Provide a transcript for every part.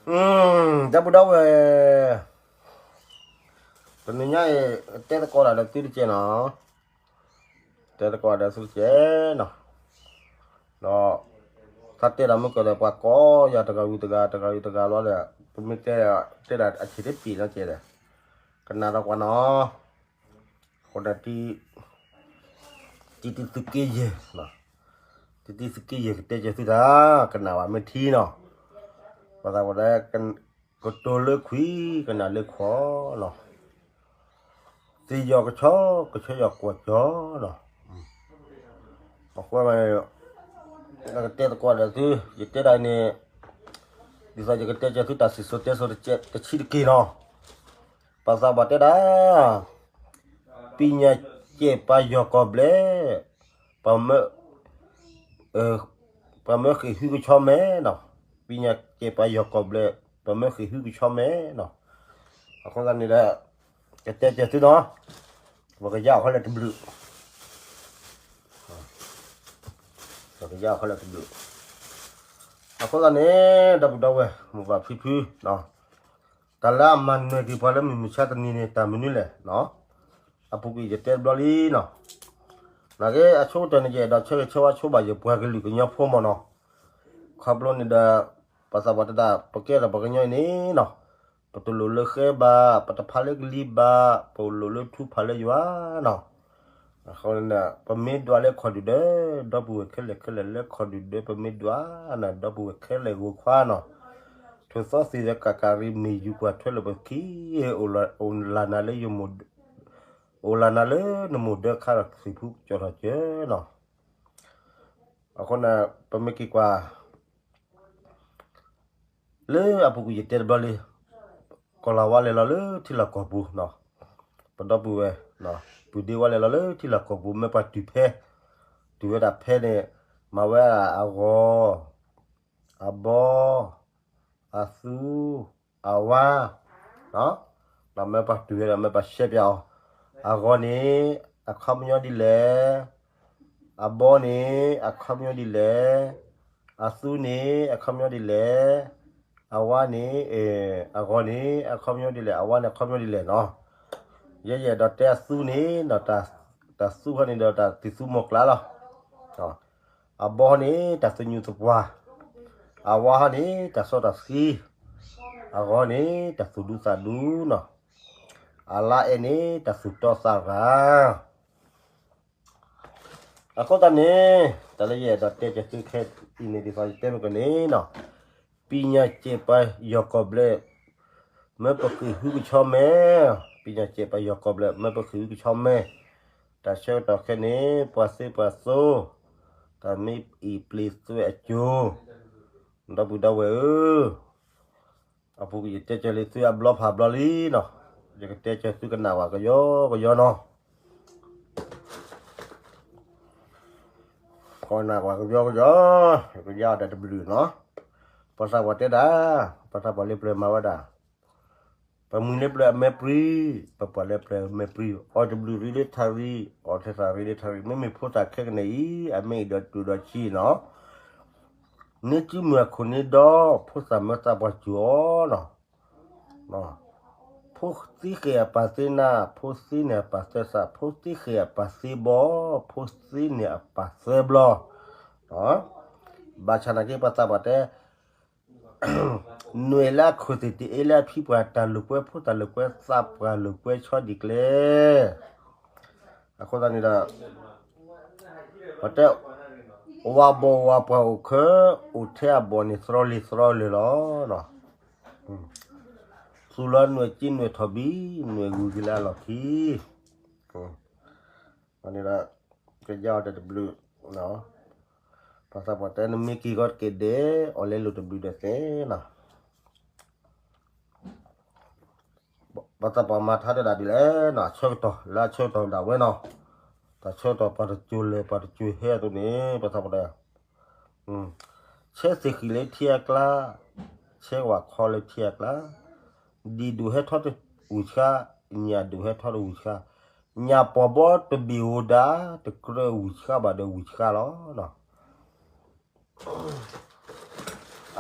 ဒီပုၢ်ဒီဝဲၢ်, တနံၤညါအံၤ တဲသကိးတၢ်ဒီးသုတကဲးနီၤ, တဲသကိးဒီးသုတကဲးနီၤ, ဒီး သးတဲတၢ်မုၢ်ကီၢ်ဒီး ပှၤကိးယၤတဂၤဝံၤတဂၤ တဂၤဝံၤတဂၤလီၤဒီး ပမ့ၢ်တဲ တဲဒၣ်အဆံးတပံၤလီၤကဲးဒီး ကနၣ်ဒီးကွၢ်နီၤ, အဃိဒီး တံတံသုးက့ယဲၢ်, တံတံသုးက့ယဲၢ် ကတဲကၢၤသုတၢ် ကနၣ်ဘၣ်မ့ၢ်ထံနီၤ, ပှၤသးပှၢ်တဲ ကတိၤလၢခွံ ကနၣ်လၢခွီးနီၤ, သ့ၣ်ယီၤကဆီ ကဆၢယီၤကွီၢ်ကၠီနီၤ, အဃိ ကတဲသကိးဒီးသု ယတဲဒၣ်န့ၣ် ဒ်သိးယကတဲကၢၤသုတၢ်စံၣ်စိၤတဲစိၤတဆံးတက့ၢ်နီၤ, ပှၤသးပှၢ်တဲဒၣ် ပံၢ်ညၣ်စဲးပာ်ယီၤကီၢ်ဘျဲၣ်, ပှၤမၢ ပှၤမၢဃ့ၢ်ဟုကဆီမဲနီၤ, ပံၢ်ညၣ်စဲးပာ်ယီၤကီၢ်ဘျဲၣ် ပှၤမၢဃ့ၢ်ဟုကဆီမဲနီၤ, အဃိသတးန့ၣ်ဒီး ကတဲကၢၤသုနီၤ, ပကယါအီၤခဲလၢာ်တဘျုး ပကယါအီၤခဲလၢာ်တဘျုး, အဃိသတးန့ၣ် ဒီပုၢ်ဒီဝဲၢ် မိၢ်ပၢ်ဖံဖု တၢ်လၢအမၤနၢၤက့ၤပှၤလၢမုၢ်မဆါတနံၤန့ၣ် တၢ်မနုၤလဲၣ်, အပူၤကွံာ်ယတဲတဘျီလံနီၤ, နာ်က့အဆိကတၢၢ်န့ၣ် ယအဲၣ်ဒိးဆၢဂ့ၤဆၢဝါဆိဘၣ်ယပှၤကလုာ်ကညီဖိမ့ၢ်နီၤ, ခီဖျိန့ၣ်ဒီး ပှၤသးပှၢ်တဲဒၣ် ပကဲထီၣ်ပှၤကညီအံၤန့ၣ်နီၤ, ပတလိၣ်လၢဃဲဘၣ်, ပတဖးလၢကလံၤဘၣ်, ပလိၣ်လၢထူဖးလၢယွၤနီၤ, အဃိန့ၣ် ပမ့ၢ်ဒွးလၢခီၣ်ဒုၣ်ဒၢ, ဒီပုၢ်ဝဲၢ်ခဲလၢာ်ခဲလၢာ်လၢခီၣ်ဒုၣ်ဒၢ ပမ့ၢ်ဒွးနၤ ဒီပုၢ်ဝဲၢ်ခဲလၢာ်ဂိၢ်ခွါနီၤ, ထိၣ်သီသံးဒီးကးကးရံမ့ၢ်ယူၤကွၢ်ထွဲလၢပခံ, အိၣ်လၢနၤလၢယမိၢ်, အိၣ်လၢနၤလၢနမိၢ်ဒၢခါဒီး သ့ၣ်ဖူကၠီၣ်ထီၣ်ကၢနီၤ, အဃိန့ၣ် ပမ့ၢ်က့ၤကွၢ် လၢအပူၤကွံာ်ယတဲတဘျီလံ, ကီၢ်လၤဝါလဲၤလီၤလၢထံလီၢ်ကီၢ်ပူၤ, ပဒီပုၢ်ဝဲၢ်, ပုၢ်ဒ့ဝါလဲၤလီၤလၢထံလီၢ်ကီၢ်ပူၤ မၢပှၤတုၤဖဲ, တုၤဝဲဒၣ်ဖဲန့ၣ်, မၤဝဲဒၣ်အဂီၤ, အဘီ, အသူ, အဝါ, ဒီးမၢပှၤတုၤဝဲဒီးမၢပှၤရှဲပၠးအီၤ, အဂီၤန့ၣ် အခီပညီဒ်လဲၣ်, အဘီန့ၣ် အခီပညီဒ်လဲၣ်, အသူန့ၣ် အခီပညီဒ်လဲၣ်, အဝါန့ၣ်, အဂီၤန့ၣ် အခီပညီဒ်လဲၣ်, အဝါန့ၣ် အခီပညီဒ်လဲၣ်နီၤ, ယဲယအဲၣ်ဒိးတဲအသူန့ၣ်ဒီး တၢ်သူခီန့ၣ်ဒီးတၢ်သံၣ်သူမီၤကျၢ်လီၤ, အဘီန့ၣ် တၢ်သညူးသပှၢ်, အဝါဟီန့ၣ် တၢ်စီတၢ်ဆှံ, အဂီၤန့ၣ် တၢ်သူၣ်ဒူသးဒူနီၤ, အလါအဲၣ်န့ၣ် တၢ်သူၣ်တီသးရၤ အဃိသတးန့ၣ် တၢ်လၢယအဲၣ်ဒိးတဲကသုခဲအံၤန့ၣ် ဒ်သိးယတဲမ့ၢ်ကန့ၣ်နီၤ, ပံၤညၣ်စဲးပာ်ယီၤကီၢ်ဘျဲၣ်, မၢပဃ့ၢ်ဟုကဆီမဲ, ပံၤညၣ်စဲးပာ်ယီၤကီၢ်ဘျဲၣ် မၢပဃ့ၢ်ဟုကဆီမဲ, တၢ်ဆၢကတီၢ်ခဲန့ၣ် ပှၤသ့ပှၤသိ, တၢ်မ့ၢ်အံၣ်ပျ့ၤသွဲၣ်အစိၤ, ဒီပုၢ်ဒီဝဲၢ်ဧၢ, အပူၤကွံာ်ယတဲကၢၤလံသုအဘျီဖးဘျီလံနီၤ, ယကတဲကၢၤသုကနၣ်ဝဲကယီကယီနီၤ, ကနၣ်ဝဲကယီကယီ, ယကယါအီၤဒီးတဘျုးနီၤ, ပှၤသးပှၢ်တဲဒၣ်, ပှၤသးပှၢ်လၢပျၢၤမၤဝဲဒၣ် ပမှံၤလၢပျၢၤအမဲာ်ပြံ, ပပှၢ်လၢပျၢၤအမဲာ်ပြံ, အီၣ်တဘျုးရ့လၢထးရံ, အီၣ်ထဲသးရ့လၢထးရံ, မ့မ့ၢ်ဖိသၣ်ခဲကနံၣ်အံၤ အမ့ၢ်အံၤဒီးတုၤဒီးဆံးနီၤ, န့ၢ်စုမုၢ်အခိၣ်န့ၣ်ဒီး ဖိသၣ်မၢသးပှၢ်စူၤအီၤနီၤ, ဖိသံဃ့ၢ်အပၢ်သ့နၤ, ဖိသ့န့ၢ်အပၢ်သၢသၣ်, ဖိသံဃ့ၢ်အပၢ်သ့ဘီ, ဖိသ့န့ၢ်အပၢ်သၢဘျီ, ဘၣ်ဆၣ်နာ်က့ပှၤသးပှၢ်တဲ နွဲၣ်လၢအခိၣ်သ့ၣ်တအ့လၢအဖံပှၢ် တၢ်လိာ်ကွဲဖိသၣ်လိာ်ကွဲသးပှၢ်လိာ်ကွဲဆီဒံးကျဲ, အဃိသတးန့ၣ်ဒီး ပတဲ ဝၤဘီၣ်ဝၤပှၢ်အိၣ်ခဲ, အိၣ်ထဲအဘီၣ်န့ၣ် သရီလံၤသရီလၢာ်လီၤ. သူၣ်လီၤနွဲၣ်စ့နွဲၣ်ထီၣ်ဘံ, နွဲၣ်ဂုၤက့ၤလၢအလီၢ်ခံ. န့ၣ်ဒီး ကယါအီၤတဘျုး, ပှၤသးပှၢ်တဲနမ့ၢ်က့ၤကီးတက့ၢ်ဒဲး, အီၣ်လဲလိာ်တဘျုးဒီးသဲလီၤ. ပှၤသးပှၢ်မၤထါတဒၣ်ဒ်လဲၣ်နီၤ, အဆၢကတီၢ်လၢအဆၢကတီၢ်ဒၣ်ဝဲနီၤ, တၢ်ဆၢကတီၢ်ပှၤတစိၤလဲၤပှၤတစိၤဟဲအသိးန့ၣ် ပှၤသးပှၢ်တဲ ဆဲးသ့ၣ်ဃံၣ်လၢထံအကျါ, ဆဲးဝၣ်ခီလၢထံအကျါ, ဒံၣ်ဒိၣ်ဟဲထီၣ်တဝံၢ်ဆှါ, ညၣ်ဒိၣ်ဟဲထီၣ်တဝံၢ်ဆှါ, ညၣ်ပီၤဘီတဘ့ၣ်ဧိၤဒၣ်, တကြၢးဝံၢ်ဆှါဘၣ်ဒီးဝံၢ်ဆှါလီၤ.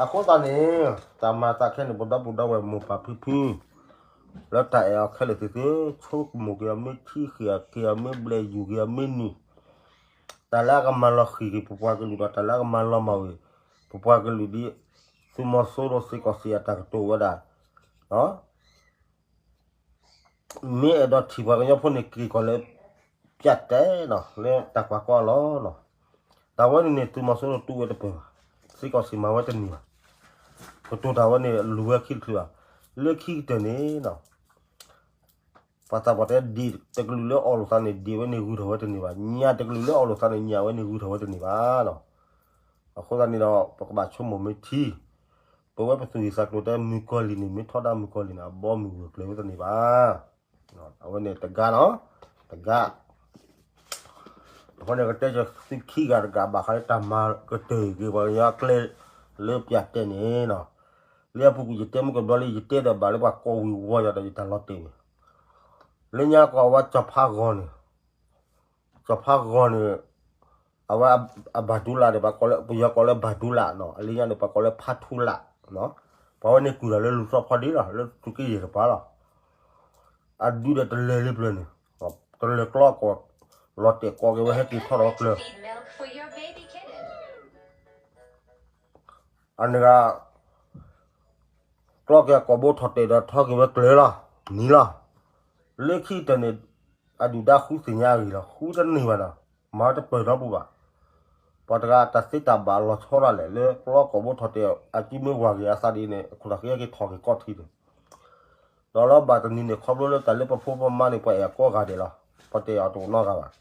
အဃိသတးန့ၣ် တၢ်မၤသးခဲန့ၣ် ပဒီပုၢ်ဒီဝဲၢ်မိၢ်ပၢ်ဖံဖု လၢတၢ်အဲၣ်အီၤခဲလၢာ်သ့ၣ်သ့ၣ် ဆိကမိၣ်က့ၤအီၤမ့ၢ်ထံ ဃ့ၢ်က့ၤအီၤမ့ၢ်ဘျဲၣ် ယူၢ်က့ၤအီၤမ့ၢ်နုာ်, တၢ်လၢအကမၤလီၤဃံၤက့ၤပပှၤကလုာ်ဒီး တၢ်လၢအကမၤလီၤမၢ်ဝဲ ပပှၤကလုာ်ဒ် သုးမီၤစိရိၤစ့ၢ်ကီးစံးအတၢ်ကတိၤဝဲဒၣ် မ့ၢ်အဲၣ်ဒိးထံၣ်ပှၤကညီဖိန့ၣ် က့ၤကီးလၢ ပၠးတဲနီၤ လၢတၢ်ကွၢ်ကီအလီၢ်နီၤ. တၢ်ဝဲန့ၣ်န့ၣ် သုးမီၤစိရိၤတူၢ်ဝဲတပၢၢ်ဘၣ်, စ့ၢ်ကီးစံးမၤဝဲတန့ၢ်ဘၣ်. ကတိၤတၢ်ဝဲန့ၣ် လူၤဝဲခံတချုးဘၣ်. လၢခံကတၢၢ်န့ၣ်နီၤ ပှၤသးပှၢ်တဲဒ့ၣ်တကလုာ်လၢအီၣ်လိာ်သးန့ၣ် ဒ့ၣ်ဝဲန့ၣ်ဂုၤထီၣ်ဝဲတန့ၢ်ဘၣ်, ညၣ်တကလုာ်လၢအီၣ်လိာ်သးန့ၣ် ညၣ်ဝဲန့ၣ်ဂုၤထီၣ်ဝဲတန့ၢ်ဘၣ်နီၤ. အဃိသတးန့ၣ်ဒီး ပကဘၣ်ဆိကမိၣ်မ့ၢ်ထံ ပဝဲပသူၣ်ဂ့ၤသးကျိၤတဲမုၢ်ကီၤလံၢ်န့ၣ် မ့ၢ်ထီဒါမုၢ်ကီၤလံၢ်န့ၣ် အဘီမုၢ်ဂၢၢ်ကျၢၤဝဲတန့ၢ်ဘၣ်. အဝဲန့ၣ်တဂၤနီၤ, တဂၤ. အဃိန့ၣ် ကတဲသုခံဂၤတဂၤဘၣ်ဃးလၢတၢ်မၤကတၢၢ်က့ၤပှၤကညီအကျဲ လၢပၠးတဲန့ၣ်နီၤ. လၢအပူၤကွံာ်ယတဲမုၢ်ကဘျီလံ ယတဲဒီးဘၣ်လၢပှၤကိးဝံၤဝီၤယၤဒီးယတၢ်လီၤတဲာ်န့ၣ် လၢညါကီးအဝဲကၠီၤဖးဂီၤန့ၣ် ကၠီၤဖးဂီၤန့ၣ် အဝဲအဘၣ်ဒူလၣ်န့ၣ် ပှၤကိးလၢ ပယီၤကိးလၢဘၣ်ဒူလၣ်နီၤ, အလၢညါန့ၣ် ပှၤကိးလၢဖးထူလၣ်နီၤ. ပှၤဝဲန့ၣ်ကုၢ်တၢ်လၢလူၤသီဖီဒ့လီၤ လၢသုးက့ယဲၢ်တပၤလီၤ. အဒုးဒီးတလဲၤလၢပျၢၤန့ၣ် တလဲၤကျီကီၢ် လီၤတဲာ်ကိးက့ၤဝဲဟဲက့ၤထီၣ်ဒီးကျၢၤ အန့ၣ်ဂၤ ကျီက့ၤအကိာ်ဘိထီၣ်တဲာ်ဒီးထီက့ၤဝဲကျၢၤလီၤ, နံၤလီၤ. လၢခံကတၢၢ်န့ၣ် အဒုၣ်ဒါဃုသ့ၣ်ညါအဂ့ၢ်လီၤ, ဃုတန့ၢ်ဘၣ်ဒီး မၤဝဲတပၢၢ်နီတပူၤဘၣ်. ပှၤတဂၤတၢ်သ့တၢ်ဘၣ်လီၤဆီဒၣ်လဲာ် လၢကျီကိာ်ဘိထီၣ်တဲာ် အစုမ့ၢ်ဝၤဂ့ၤအသးဒ်န့ၣ် အခိၣ်သးဃ့က့ၤထီၣ်က့ၤကီၢ်ထံးန့ၣ် ဒီးလီၤဘၣ်တနံၤန့ၣ် ခီဖျိလၢတၢ်လၢပဖိပမါန့ၣ် ပှၤအဲၣ်ကိးဂၤဒဲးလီၤ, ပှၤတဲအီၤတအိၣ်နီတဂၤဘၣ်.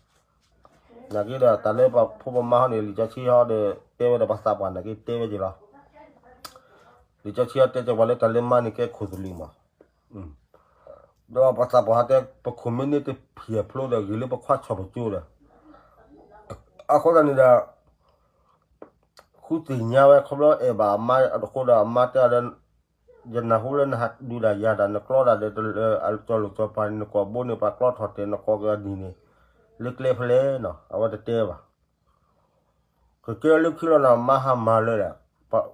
နာ်က့ဒီး တၢ်လၢပဖိပမါဟီန့ၣ် လံာ်စီဆှံဟီဒီး တဲဝဲဒီးပှၤသးပှၢ်နာ်က့တဲဝဲက့ၤလီၤ. လံာ်စီဆှံဟီတဲက့ၤပှၤလၢတၢ်လၢမါန့ၣ်ကဲခိၣ်သလုးမး, ဒီးပှၤသးပှၢ်ဟီတဲ ပခိၣ်မ့ၢ်န့ၢ်တဖံးအဖျိဒီး ဂ့ၤလၢပခွါဆီၣ်ပကၠိဒီး အဃိသတးန့ၣ်ဒီး ဃုသ့ၣ်ညါဝဲခီဖျိအဲၣ်ဘၣ်အမါအဃိဒီး အမါတဲအီၤဒီး ယနၢ်ဟူလၢနဟးဒုးဒၣ်ယၤတၢ် နကျီဒၣ်ဒီးတလၢအကၠီၤလိာ်ကၠီၤပၤန့ၣ် နကိာ်ဘိန့ၣ် ပှၤကျီထီၣ်တဲာ် နကိးက့ၤအနံၤန့ၣ် လၢကျဲဖဲလဲၣ်နီၤ အဝဲတတဲဘၣ်. ကကဲလၢခံလီၤနီၤ မါဟးမၤလၢာ်ဒီး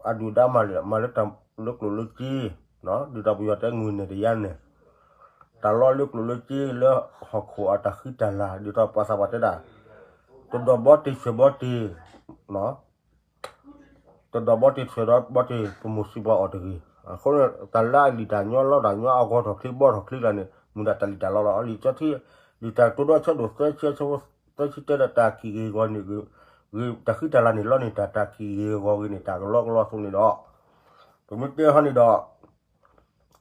အဒုၣ်ဒါမၤလၢာ် မၤလၢတၢ်လၢကျိၣ်လၢစ့ ဒ်သိးပယီၤတဲငွေန့ၣ်တယါန့ၣ် တၢ်လီၢ်လၢကျိၣ်လၢစ့လၢဟီၣ်ခိၣ်အတၢ်ဃံတၢ်လၤ ဒ်သိးပှၤသးပှၢ်တဲဒၣ် တဒီးဘီတ့ၢ်ဆွဲးဘီတ့ၢ် တဒီးဘီတ့ၢ်ဆွဲးဒီးဘီတ့ၢ် ပမိၢ်စံးပှၤအီၤတဂ့ၤ. အဃိန့ၣ် တၢ်လၢအလံာ်တၢ်ညီလီတၢ်ညီအဂီၤထီၣ်ချ့ဘီထီၣ်ချ့တဂၤန့ၣ် မ့ၢ်ဒၣ်တၢ်လံာ်တၢ်လီလီၤ. လံာ်ကၠီထံ လံာ်တၢ်ကတိၤဒိဆၢဒိၣ်သၢဆံ သၢဆံတဲဒီးတၢ်ကံၣ်ဂ့ၤဂီၤန့ၣ် တၢ်ဃံတၢ်လၤန့ၣ်လီန့ၣ် တၢ်တၢ်ကံၣ်ဂ့ၤဂီၤဂ့ၤန့ၣ် တၢ်ကလီကလီအသိးန့ၣ်ဒီး ပမ့ၢ်တဲဟီန့ၣ်ဒီး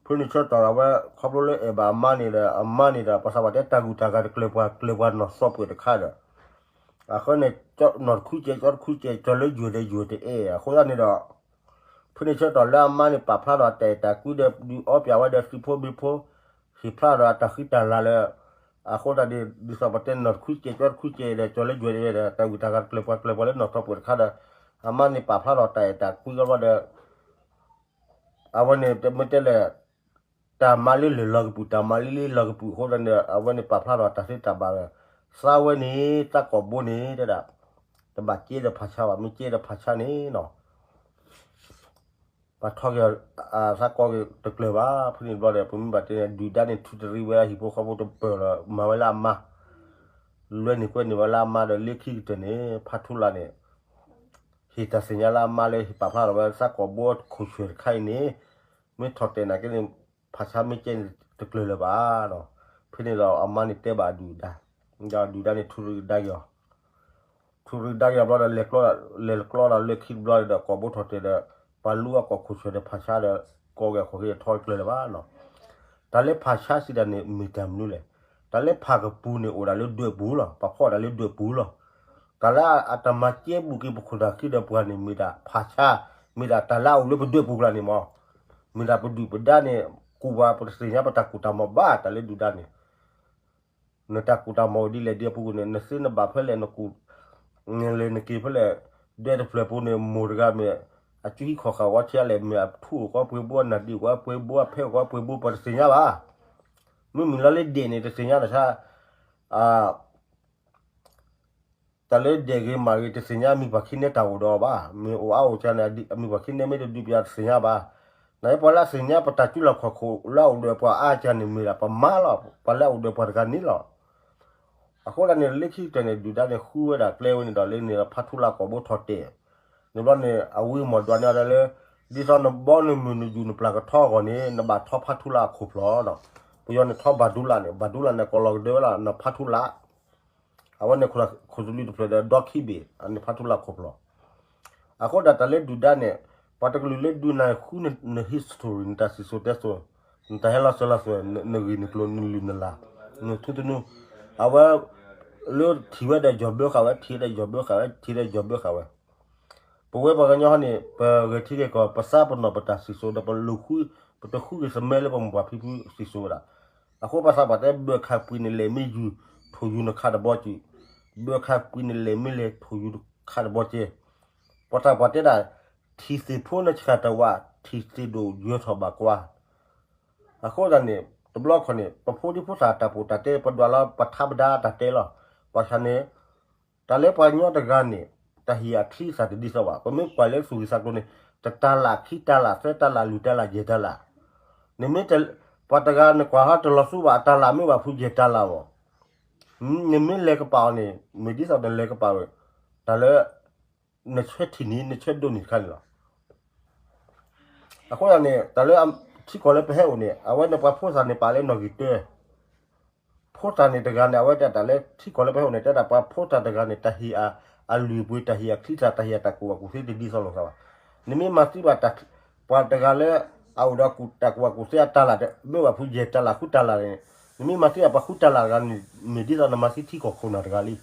ဖဲန့ၣ်ဆၢကတီၢ်ဒီးအဝဲ ခီဖျိလၢအဲၣ်ဘၣ်အမါန့ၣ်ဒီး အမါန့ၣ်ဒီး ပှၤသးပှၢ်တဲတၢ်ဂုၤတၢ်ဂၤတကျၢၤပှၤ ကျၢၤပှၤနီၢ်သီပှဲၤတခါဒီး အဃိန့ၣ် နီၢ်တခုကဲး ကၠီတခုကဲး ကၠီလၢယွဲၢ်ဒီးယွဲၢ်တအဲၣ် အဃိသတးန့ၣ်ဒီး ဖဲန့ၣ်ဆၢကတီၢ်လၢအမါန့ၣ် ပာ်ဖျါထီၣ်တၢ်အဲၣ်တၢ်ကွံဒီး ဒုးအီပၠးဝဲဒီးသုးဖိမ့ၢ်ဖိ ဟ့ၣ်ဖျါထီၣ်အတၢ်ဃံတၢ်လၤလၢ အဃိသတးန့ၣ် ဒ်သိးပတဲနီၢ်တခုကဲး ကၠီတခုကဲးဒီး ကၠီလၢယွဲၢ်ဒီး တၢ်ဂုၤတၢ်ဂၤတကျၢၤပှၤ ကျၢၤပှၤလၢနီၢ်သီပှဲၤတခါဒီး အမါန့ၣ်ပာ်ဖျါထီၣ်တၢ်အဲၣ်တၢ်ကွံကီဘျီဒီး အဝဲန့ၣ် မ့ၢ်တဲလဲၣ် တၢ်မၤလၢလၢၢ်လီၤကပုာ် တၢ်မၤလၢလၢလီၤကပုာ်အဃိသတးန့ၣ် အဝဲန့ၣ်ပာ်ဖျါထီၣ်တၢ်သ့တၢ်ဘၣ်လၢ သးဝဲန့ၣ် သးကိာ်ဘိန့ၣ် တဲဒၣ် တဘၣ်ကဲဒီးဖးဆါဘၣ် မ့ၢ်ကဲဒီးဖးဆါန့ၣ်နီၤ ပှၤထီက့ၤ သးကိးက့ၤတကျၢၤဘၣ် ဖဲန့ၣ်ဘျီဒီး ပမ့ၢ်ဘၣ်တဲန့ၣ် ဒုၣ်ဒါန့ၣ် ထုးတရံးဝဲဒၣ်ဟံၣ်ဖိဃီဖိတပၢၢ်လီၤ မၤဝဲလၢအမါ လွဲန့ၢ်ကွဲန့ၢ်ဝဲလၢအမါဒီး လၢခံကတၢၢ်န့ၣ် ဖးထူလၢ်န့ၣ် ဟ့ၣ်တၢ်သ့ၣ်ညါလၢအမါလၢဟ့ၣ်ပာ်ဖျါထီၣ်ဝဲ သးကိာ်ဘိခိၣ်ဆွဲၣ်တခါအံၤန့ၣ် မ့ၢ်ထီၣ်တဲာ်နာ်က့န့ၣ် ဖးဆါမ့ၢ်ကဲန့ၣ်တကျၢၤလၢၤဘၣ်ဒီး ဖဲန့ၣ်ဒီးအမါန့ၣ်တဲဘၣ်အဒုၣ်ဒါ ဒီးဒုၣ်ဒါန့ၣ် ထုးတရံးဒါက့ၤအီၤ ထုးတရံးဒါက့ၤအီၤဘျီဒီး လဲၤကျီဒီးလၢခံတဘျီဒီး ကိာ်ဘိထီၣ်တဲာ်ဒီး ပှၤလူအကိာ်ခိၣ်ဆွဲၣ်ဒီးဖးဆါဒီး ကိးက့ၤအခိၣ်ဃ့အထီတကျၢၤလၢၤဘၣ်နီၤ တၢ်လၢဖးဆါစံးဒၣ်န့ၣ် မ့ၢ်တၢ်မနုၤလဲၣ်. တၢ်လၢဖးကပူၤန့ၣ် အိၣ်ဒၣ်လၢဒွဲၣ်ပူၤလီၤ. ပှၤဖီၣ်ဒၣ်လၢဒွဲၣ်ပူၤလီၤ. တၢ်လၢအတၢ်မၤကဲဘူးက့ၤပခိၣ်တၢ်ခံဒီးပှၤန့ၣ် မ့ၢ်ဒၣ်ဖးဆါ, မ့ၢ်ဒၣ်တၢ်လၢအအိၣ်လၢပဒွဲၣ်ပူၤကျါန့ၣ်မး, မ့ၢ်ဒၣ်ပဒုၣ်ပဒါန့ၣ် ကူၣ်ပှၤပတသ့ၣ်ညါပတၢ်ကူၣ်တၢ်မီၤဘၣ် တၢ်လၢဒုၣ်ဒါန့ၣ် နတၢ်ကူၣ်တၢ်မီၤအိၣ်ဒ်လဲၣ်ဒ်အပူၤန့ၣ် နသ့နဘၣ်ဖဲလဲၣ် နကူၣ် နလဲၤနက့ၤဖဲလဲၣ်, ဒဲတဖျၢၣ်ပူၤန့ၣ် မိၢ်တဂၤမ့ၢ် အစုဟံးခီၣ်ဃာ်ဝဲဆံးလဲၣ် မ့ၢ်အထူအိၣ်ကီပှ့ၤဘိ အနၢ်ဒံးအိၣ်ကီပှ့ၤဘိ အဖဲအိၣ်ကီပှ့ၤဘိ ပှၤတသ့ၣ်ညါဘၣ်. မ့မ့ၢ်လီၤလၢဒဲးန့ၣ် တသ့ၣ်ညါတၢ်ဆါ အ တၢ်လၢဒဲးဂ့ၤမးဂ့ၤ တသ့ၣ်ညါအမံၤပှၤခံန့ၢ်တၢ်အိၣ်ဒီးအီၤဘၣ်. မ့ၢ်အိၣ်အါအိၣ်ကန့ၣ် အမံၤပှၤခံန့ၢ်မ့ၢ်တဒုးပယၤတသ့ၣ်ညါဘၣ်. နပှၤလၢအသ့ၣ်ညါပတၢ်စုလီၢ်ခီၣ်ခိၣ်လၢအအိၣ်ဒီးပှၤအါကန့ၣ် မ့ၢ်ဒၣ်ပမါလီၤ. ပှၤလၢအအိၣ်ဒီးပှၤတဂၤန့ၣ်လီၤ. အဃိသတးန့ၣ် လၢခံကတၢၢ်န့ၣ် ဒုၣ်ဒါန့ၣ်ဃုဝဲဒၣ်ကျဲဝဲန့ၣ်ဒီး လၢန့ၣ်ဖးထူလၢကိာ်ဘိထီၣ်တဲာ်, န့ၣ်ဘျီန့ၣ် အဝံၤမီၢ်ဒွးန့ၢ်အီၤဒၣ်လၢ ဒ်သိးနဘီနမုၢ်နယူၢ်နပျၢ်ကထီအဂီၢ်န့ၣ် နဘၣ်ထီဖးထူလၢအခိၣ်ဖျီၣ်ဒီး ပယီၤန့ၣ်ထီဘၣ်ဒူလၢ်န့ၣ် ဘၣ်ဒူလၢ်န့ၣ် ကိးလီၤကဒၢဝဲဒၣ်နဖးထူလၢ်. အဝဲန့ၣ်ခိၣ်သလုးတဖျၢၣ်ဒီးဒီခံဘ့ၣ် အန့ၣ်ဖးထူလၢ်ခိၣ်ဖျီၣ်. အဃိဒၣ်တၢ်လၢဒုၣ်ဒါန့ၣ် ပှၤတကလုာ်လၢဒုးနၤဃုန history နတၢ်စံၣ်စိၤတဲစိၤ, နတၢ်ဟဲလီၤစၢၤလီၤသွဲၣ် နဂ့ၢ်နကျိၤနလုၢ်နလၢ် နထူသနူ, အဝဲ လၢထံၣ်ဝဲဒီးယီၤဘၢဃာ်ဝဲ ထံၣ်ဒီးယီၤဘၢဃာ်ဝဲ ထံၣ်ဒီးယီၤဘၢဃာ်ဝဲ. ပဝဲပှၤကညီဟီန့ၣ် ပဂဲၤထံဂဲၤကီၢ် ပသးပ့ၤနီၣ်ပတၢ်စံၣ်စိၤဒီးပလိာ်ဃု ပတဃုက့ၤသမၢလၢပမိၢ်ပၢ်ဖံဖုစံၣ်စိၤဝဲဒၣ်. အဃိပှၤသးပှၢ်တဲ ဘၢၣ်ခၣ်ပှံာ်န့ၣ်လဲၣ်မ့ၢ်ယုၢ် ထိၣ်ယူၤနခးတဘီက့ၤ, ဘၢၣ်ခၣ်ပှံာ်န့ၣ်လဲၣ်မ့ၢ်လဲၣ် ထိၣ်ယူၤနခးတဘီက့ၤ. ပှၤသးပှၢ်တဲဒၣ် ထံၣ်သ့ၣ်ဖိနဆှၣ်တဝၣ် ထံၣ်သ့ၣ်ဒိၣ်ယၢၤထီၣ်ဘၣ်ကွၢ်. အဃိသတးန့ၣ် တဘျီခီန့ၣ် ပဖိဒံဖိသၣ်တၢ်ပီးတၢ်တဲ ပဒွးလီၤ ပထါပဒါတၢ်တဲလီၤ. ဘၣ်ဆၣ်န့ၣ် တၢ်လၢပှၤကညီတဂၤန့ၣ် တၢ်ဟ့ၣ်အချံအသၣ်တဒ်သိးဘၣ်. ပမ့ၢ်ကွၢ်လၢသူၣ်ဂ့ၤသးကျိၤန့ၣ် တတၤလၣ်ခံတၤလၣ်သၢတၤလၣ်လွံၢ်တၤလၣ်ယဲၢ်တၤလၣ်, နမ့ၢ် ပှၤတဂၤနကွၢ်ဟီတလီၤသူဘၣ် အတၤလၣ်မ့ၢ်ဘၣ်ဖုယဲၢ်တၤလၣ်လီၤ. နမ့ၢ်လဲၤကပာ်အီၤန့ၣ် မ့ၢ်ဒ်သိးနလဲၤကပာ်ဝဲ တၢ်လၢ နဆၢထံၣ်န့ၣ် နဆၢဒိးန့ၢ်တခါန့ၣ်လီၤ. အဃိသတးန့ၣ် တၢ်လၢထံကီၢ်လၢပဟဲအိၣ်န့ၣ် အဝဲန့ၣ်ပှၤဖိသၣ်န့ၣ်ပာ်လၢနီၣ်ဂံၢ်တၢ, ဖိသၣ်န့ၣ်တဂၤန့ၣ် အဝဲဒၣ်တၢ်လၢထံကီၢ်လၢပဟဲအိၣ်န့ၣ် တဲဒၣ်ပှၤဖိသၣ်တဂၤန့ၣ် တၢ်ဟ့ၣ်အလုၢ်အပှ့ၤ တၢ်ဟ့ၣ်အချံသၣ် တၢ်ဟ့ၣ်အတၢ်ကူၣ်ဘၣ်ကူၣ်သ့တဒ်သိးလိာ်သးဘၣ်. နမ့ၢ်မၤသံဘၣ် ပှၤတဂၤလၢ အအိၣ်ဒီးတၢ်ကူၣ်ဘၣ်ကူၣ်သ့အတၤလၣ် မ့ၢ်ဘၣ်ဖုယဲၢ်တၤလၣ်ဃုတၤလၣ်န့ၣ် နမ့ၢ်မၤသံဘၣ်ပှၤဃုတၤလၣ်တဂၤန့ၣ် မ့ၢ်ဒ်သိးနမၤသံထံကီၢ်ခိၣ်နၢ်တဂၤလံ.